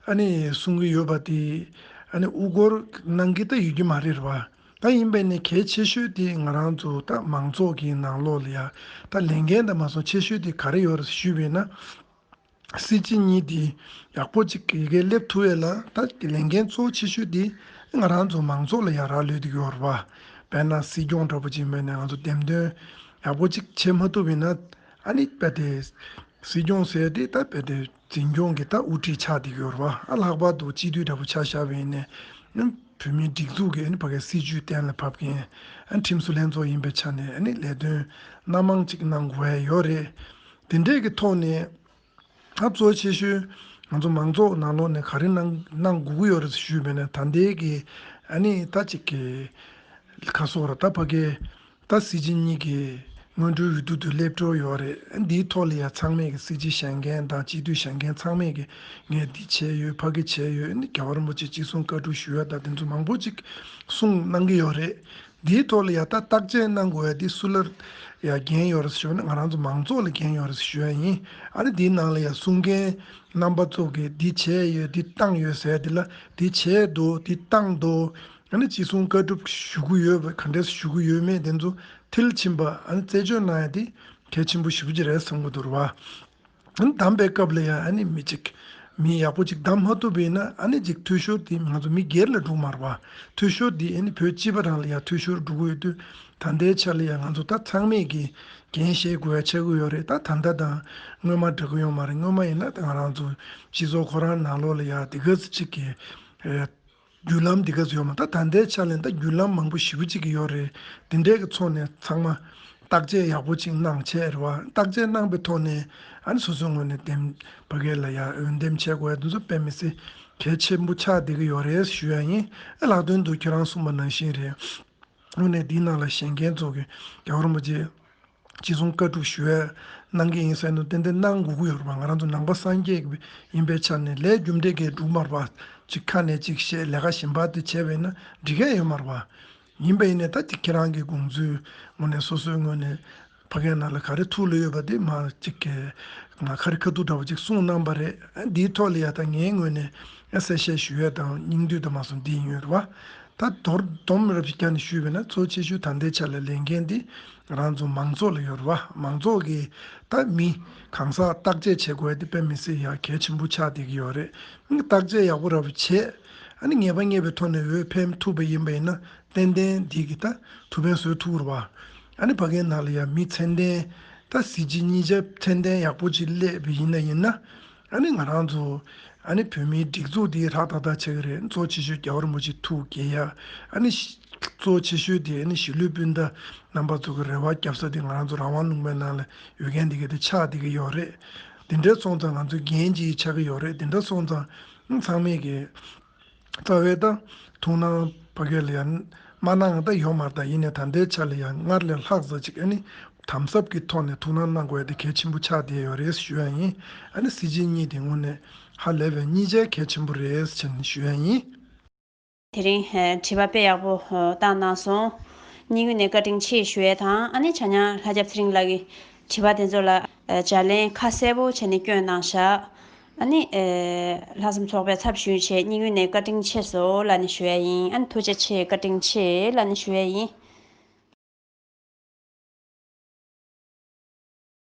ཨ་ནི་གསུང་གི་ཡོད་པ་དེ་ཨ་ནི་དབུ་སྐོར་གནང་གི་ད་ཡོད་རྒྱུ་མ་རེད་རེད་བ། ད་ཡིན་པས་ནི་གལ་ཆེ་ཤོས་དེ་ང་རང་ཚོ་ད་མང་ཚོགས་ཀྱི་ནང་ལོགས་ལ་ཡ་ད་ལས་འགན་དང་མ་སོང་ཆེ་ཤོས་དེ་ག་རེ་ཡོད་རེད་ཞུས་པས་ན། སྲིད་སྤྱི་གཉིས་དེ་ཡག་པོ་ཅིག་ཡི་གེ་སླེབས་ཐུབ་ཡས་ལ་ད་ལས་འགན་གཙོ་ཆེ་ཤོས་དེ་ང་རང་ཚོ་མང་ཚོགས་ལ་ཡ་རག་ལུས་བསྡད་ཀྱི་ཡོད་རེད་བ། དཔེར་ན་སྲིད་སྐྱོང་འདྲ་པོ་ཅིག་མེད་ནས་ང་ཚོ་འདེམས་ཐོན་ཡག་པོ་ཅིག་བྱེད་མ་ཐུབ་ཡིན་ན་ཨ་ནི་དཔེ་དེ་སྲིད་སྐྱོང་ཟེར་དེ་ད་དཔེ་དེ་འཛིན་སྐྱོང་གི་ད་དབུ་ཁྲིད་ཆགས་བསྡད་ཀྱི་ཡོད་རེད་བ། ཨ་ལྷག་པར་དུ་སྤྱི་འཐུས་འདྲ་པོ་ཆ་བཞག་པ་ཡིན་ནས་བོད་མིའི་སྒྲིག་འཛུགས་ཀྱི་ཨ་ནི་ཕ་གའི་སྲིད་བྱུས་གཏན་ལ་ཕབ་མཁན་ཨ་ཁྲིམས་བཟོ་ལྷན་ཚོགས་ཡིན་པའི་ཆ་ནས་ཨ་ནི་ལས་དོན་སྣ་མང་ཅིག་གནང་དགོས་ཡ་ཡོད་རེད། དེ་འདྲས་ཀྱི་ཐོག་ནས་ད་གཙོ་ཆེ་ཤོས་ང་ཚོ་མང་ཚོགས་ནང་ལོགས་ནས་ག་རེ་གནང་གནང་དགོས་ཀྱི་ཡོད་རེད་ཞུས་པས་ན། ད་ལྟའི་གི་ཨ་ནི་ད་ཅིག་གི་ཁ་སོག་ར་ད་ཕ་གི་ད་སྲིད་སྤྱི་གཉིས་ཀྱི་སྔོན་འགྲོའི་འོས་བསྡུ་དུ་སླེབས་འགྲོ་ཡོད་རེད། འདིའི་ཐོག་ལ་ཡ་ཚང་མས་ཀྱི་སྲིད་སྤྱི་བཞེངས་མཁན་དང་སྤྱི་འཐུས་བཞེངས་མཁན་ཚང་མས་ཀྱི་ངས་འདི་བྱས་ཡོད། ཕ་གི་བྱས་ཡོད། ཨ་ནི་རྒྱལ་བ་རིན་པོ་ཆེ་ཅི་གསུང་བཀའ་སྒྲུབ་ཞུ་ཡ་ད་དེ་ཚོ་མང་པོ་ཅིག་གསུང་གནང་གི་ཡོད་རེད། འདིའི་ཐོག་ལ་ཡ་ད་བརྟག་དཔྱད་གནང་དགོས་ཡ་འདི་སུ་ལ་ཡ་འགན་ཡོད་རེད་ཞུ་ན་ང་རང་ཚོ་མང་ཚོགས་ལ་འགན་ཡོད་རེད་ཞུ་ཡ་ཡིན། ཨ་ནི་འདིའི་ནང་ལ་ཡ་གསུང་མཁན་རྣམ་པ་ཚོ་གིས་འདི་བྱས་ཡོད་འདི་བཏང་ཡོད་ཟེར་འདི་ལ་འདི་བྱས་འདུག་འདི་བཏང་འདུག་ཨ་ནི་ཅི་གསུང་བཀའ་སྒྲུབ་ཞུ་གི་ཡོད་པ་ག་འདྲས་ཞུ་གི་ཡོད་མེད་དེ་ཚོ་མཐིལ་ཕྱིན་པ་ཨ་ནི་རྩད་གཅོད་གནང་ཡ་འདི་གལ་ཆེན་པོ་ཞེ་པོ་ཅིག་རེད་བསམ་གི་འདུག་རེད་བ། ཨ་ནི་བདམས་པའི་སྐབས་ལ་ཡང་ཨ་ནི་མི་གཅིག་མི་ཡག་པོ་ཅིག་བདམས་མ་ཐུབ་པ་ཡིན་ན་ཨ་ནི་ཅིག་འཐུས་ཤོར་དེ་ང་ཚོ་མི་སྒེར་ལ་འགྲོ་མ་རེད་བ། འཐུས་ཤོར་དེ་ཨ་ནི་བོད་སྤྱི་པ་རང་ལ་ཡང་འཐུས་ཤོར་འགྲོ་གི་ཡོད་དུས་ད་ལྟའི་ཆ་ལ་ཡང་ང་ཚོ་ད་ཚང་མས་ཀྱི་འགན་བཞེས་དགོས་ཡ་ཆགས་ཀྱི་ཡོད་རེད། ད་ད་ལྟ་དང་སྔོན་མ་འདྲ་གི་ཡོད་མ་རེད། སྔོན་མ་ཡིན་ན་ད་ང་རང་ཚོ་སྤྱི་ཚོགས་ཁོ་རང་ནང་ལོགས་ལ་ཡང་དེ་ག་ཚོད་ཅིག་གི་ཨེ། བརྒྱུད་ལམ་འདི་ག་ཚོད་ཡོད་མ། ད་ད་ལྟའི་ཆ་ལ་ད་བརྒྱུད་ལམ་མང་པོ་ཞེ་པོ་ཅིག་གི་ཡོད་རེད། འདི་འདྲའི་གི་ཚོགས་ནས་ཚང་མ་བརྟག་དཔྱད་ཡག་པོ་ཅིག་གནང་བྱས་རེད་བ། བརྟག་དཔྱད་གནང་པའི་ཐོག་ནས་ཨ་ནི་སོ་སོའི་ངོས་ནས་འདེམས་ཕ་གི་ལ་ཡ་འོས་འདེམས་བྱེད་དགོས་ཡ་འདི་ཚོ་དཔེ་མི་སྲིད་གལ་ཆེན་པོ་ཆགས་བསྡད་ཀྱི་ཡོད་རེད་ཞུ་ཡ་ཡིན། ཨ་ལྷག་དོན་དུ་ཁྱེད་རང་གསུངས་པ་ནང་བཞིན་རེད། དངོས་གནས་འདིའི་ནང་ལ་བཞེངས་མཁན་ཚོ་གི་རྒྱལ་བ་རིན་པོ་ཆེ་ཅི་གསུང་བཀའ་སྒྲུབ་ཞུ་ཡས་གནང་གི་ཡིན་ཟེར་ནས་ཏན་ཏན་གནང་དགོས་ཀྱི་ཡོད་རེད་པ། ང་རང་ཚོ་ནང་པ་སངས་རྒྱས་ཀྱི་ཡིན་པའི་ཆ་ནས་ལས་རྒྱུ་འབྲས་ཀྱི་སྒྲུབ་མ་རེད་པ། གཅིག་ཁ་ནས་གཅིག་བཤད་ལས་ཀ་གཞན་པ་དེ་བྱས་པས་ན་འགྲིག་གི་ཡོད་མ་རེད་པ། ཡིན་པ་ཡིན་ནའི་ད་ཅིག་ཁྱེད་རང་གི་དགོངས་ཚུལ་ངོས་ནས་སོ་སོའི་ངོས་ནས་ཕ་གའི་ནང་ལ་ག་རེ་ཐུགས་ལ་ཡོད་པ་དེ་མ་གཅིག་གི་ང་ཁ་རི་ཁ་ཐུག་འདྲ་བོ་ཅིག་གསུངས་གནང་པ་རེད། འདིའི་ཐོག་ལ་ཡ་ད་ངའི་ངོས་ནས་གསལ་བཤད་ཞུ་ཡས་དང་སྙིང་བསྡུས་དང་མ་སོང་འདི་ཡིན་ཡོད་རེད་པ། ད་མདོར་སྡོམ་རབ་ཅིག་བརྒྱབ་ནས་ཞུས་པས་ན་གཙོ་ཆེ་ཤོས་ད་ལྟའི་ཆ་ལ་ལས་འགན་འདི་ང་རང་ཚོ་མང་ཚོགས་ལ་ཡོད་རེད་བ། མང་ཚོགས་ཀྱིས་ད་མི་གང་ཟག་བརྟག་དཔྱད་བྱེད་དགོས་ཡ་འདི་དཔེ་མི་སྲིད་ཡ་གལ་ཆེན་པོ་ཆགས་བསྡད་ཀྱི་ཡོད་རེད། བརྟག་དཔྱད་ཡག་པོ་རབ་བྱས་ཨ་ནི་ངེས་པ་རྙེད་པའི་ཐོག་ནས་འོས་འཕེན་ཐུབ་པ་ཡིན་པ་ཡིན་ན་ཏན་ཏན་འདི་གི་ད་ཐུགས་ཕན་གསོས་ཐུབ་རེད་བ། ཨ་ནི་ཕ་གའི་ནང་ལ་ཡ་མི་ཚད་ལྡན་ ད་གཟི་བརྗིད་གཉིས་ཆ་མཚན་ལྡན་ཡག་པོ་ཅིག་སླེབས་པ་ཡིན་ན་ཡིན་ན། ཨ་ནི་ང་རང་ཚོ་ཨ་ནི་བོད་མིའི་སྒྲིག་འཛུགས་འདི་ཧྲག་ཏག་ཏག་ཆགས་ཀྱི་རེད། གཙོ་ཆེ་ཤོས་རྒྱལ་བ་རིན་པོ་ཆེ་ཐུགས་དགྱེས་ཡ། ཨ་ནི་གཙོ་ཆེ་ཤོས་དེ་ཨ་ནི་གཞིས་ལུས་སྤུན་ཟླ་རྣམ་པ་ཚོ་གི་རེ་བ་རྒྱབ་ས་དེ་ང་རང་ཚོ་རང་དབང་ལུང་པའི་ནང་ལ་ཡོད་མཁན་དེ་ག་དེ་ཆགས་བསྡད་ཀྱི་ཡོད་རེད། དེ་འདྲ་སོང་ཙང་ང་ཚོ་འགན་ཅིག་ཆགས་ཀྱི་ཡོད་རེད། དེ་འདྲ་སོང་ཙང་ཨ་ཚང་མས་ཀྱི་རྩ་བའི་ད་ཐུགས་སྣང་ཕ་གི་ལ་ཡང་མ་གནང་ད་ཡོད་མ་རེད། ད་ཡིན་ནའི་ད་ལྟའི་ཆ་ལ་ཡང་སྔར་ལས་ལྷག་ཙམ་ཅིག་ཨ་ནི་དམ་ཟབ་ཀྱི་ཐོག་ནས་ཐུགས་སྣང་གནང་དགོས་ཡ་དེ་གལ་ཆེན་པོ་ཆགས་བསྡད་ཡོད་རེད་ཞུ་ཡ་ཡིན། ཨ་ནི་གཟི་བརྗིད་གཉིས་དེ་དངོས་གནས་ཧ་ལས་པའི་གཉིས་ཆ་གལ་ཆེན་པོ་རེད་ཅེས་ཞུ་ཡ་ཡིན། དེ་རིང་ཨ་དྲི་བ་དཔེ་ཡག་པོ་ཨ་བཏང་གནང་སོང་། སྙིང་དབུས་ནས་བཀའ་དྲིན་ཆེ་ཞུ་ཡས་དང་། ཨ་ནི་ཆ་མཉམ་ལྷ་སྐྱབས་ཚེ་རིང་ལགས་ཀྱི་དྲི་བ་དེ་ཚོ་ལ་ཨ་བརྗེ་ལན་ཁ་གསལ་པོ་བྱས་ནས་བསྐྱོན་གནང་ཤག་ཨ་ནི་ཨ་ལྷག་བསམ་ཚོགས་པའི་ཚབ་ཞུས་བྱས་སྙིང་དབུས་ནས་བཀའ་དྲིན་ཆེ་ཟེར་ལབ་ནས་ཞུ་ཡས་ཡིན། ཨ་ནི་ཐུགས་རྗེ་ཆེ། བཀའ་དྲིན་ཆེ་ལབ་ནས་ཞུ་ཡས་ཡིན།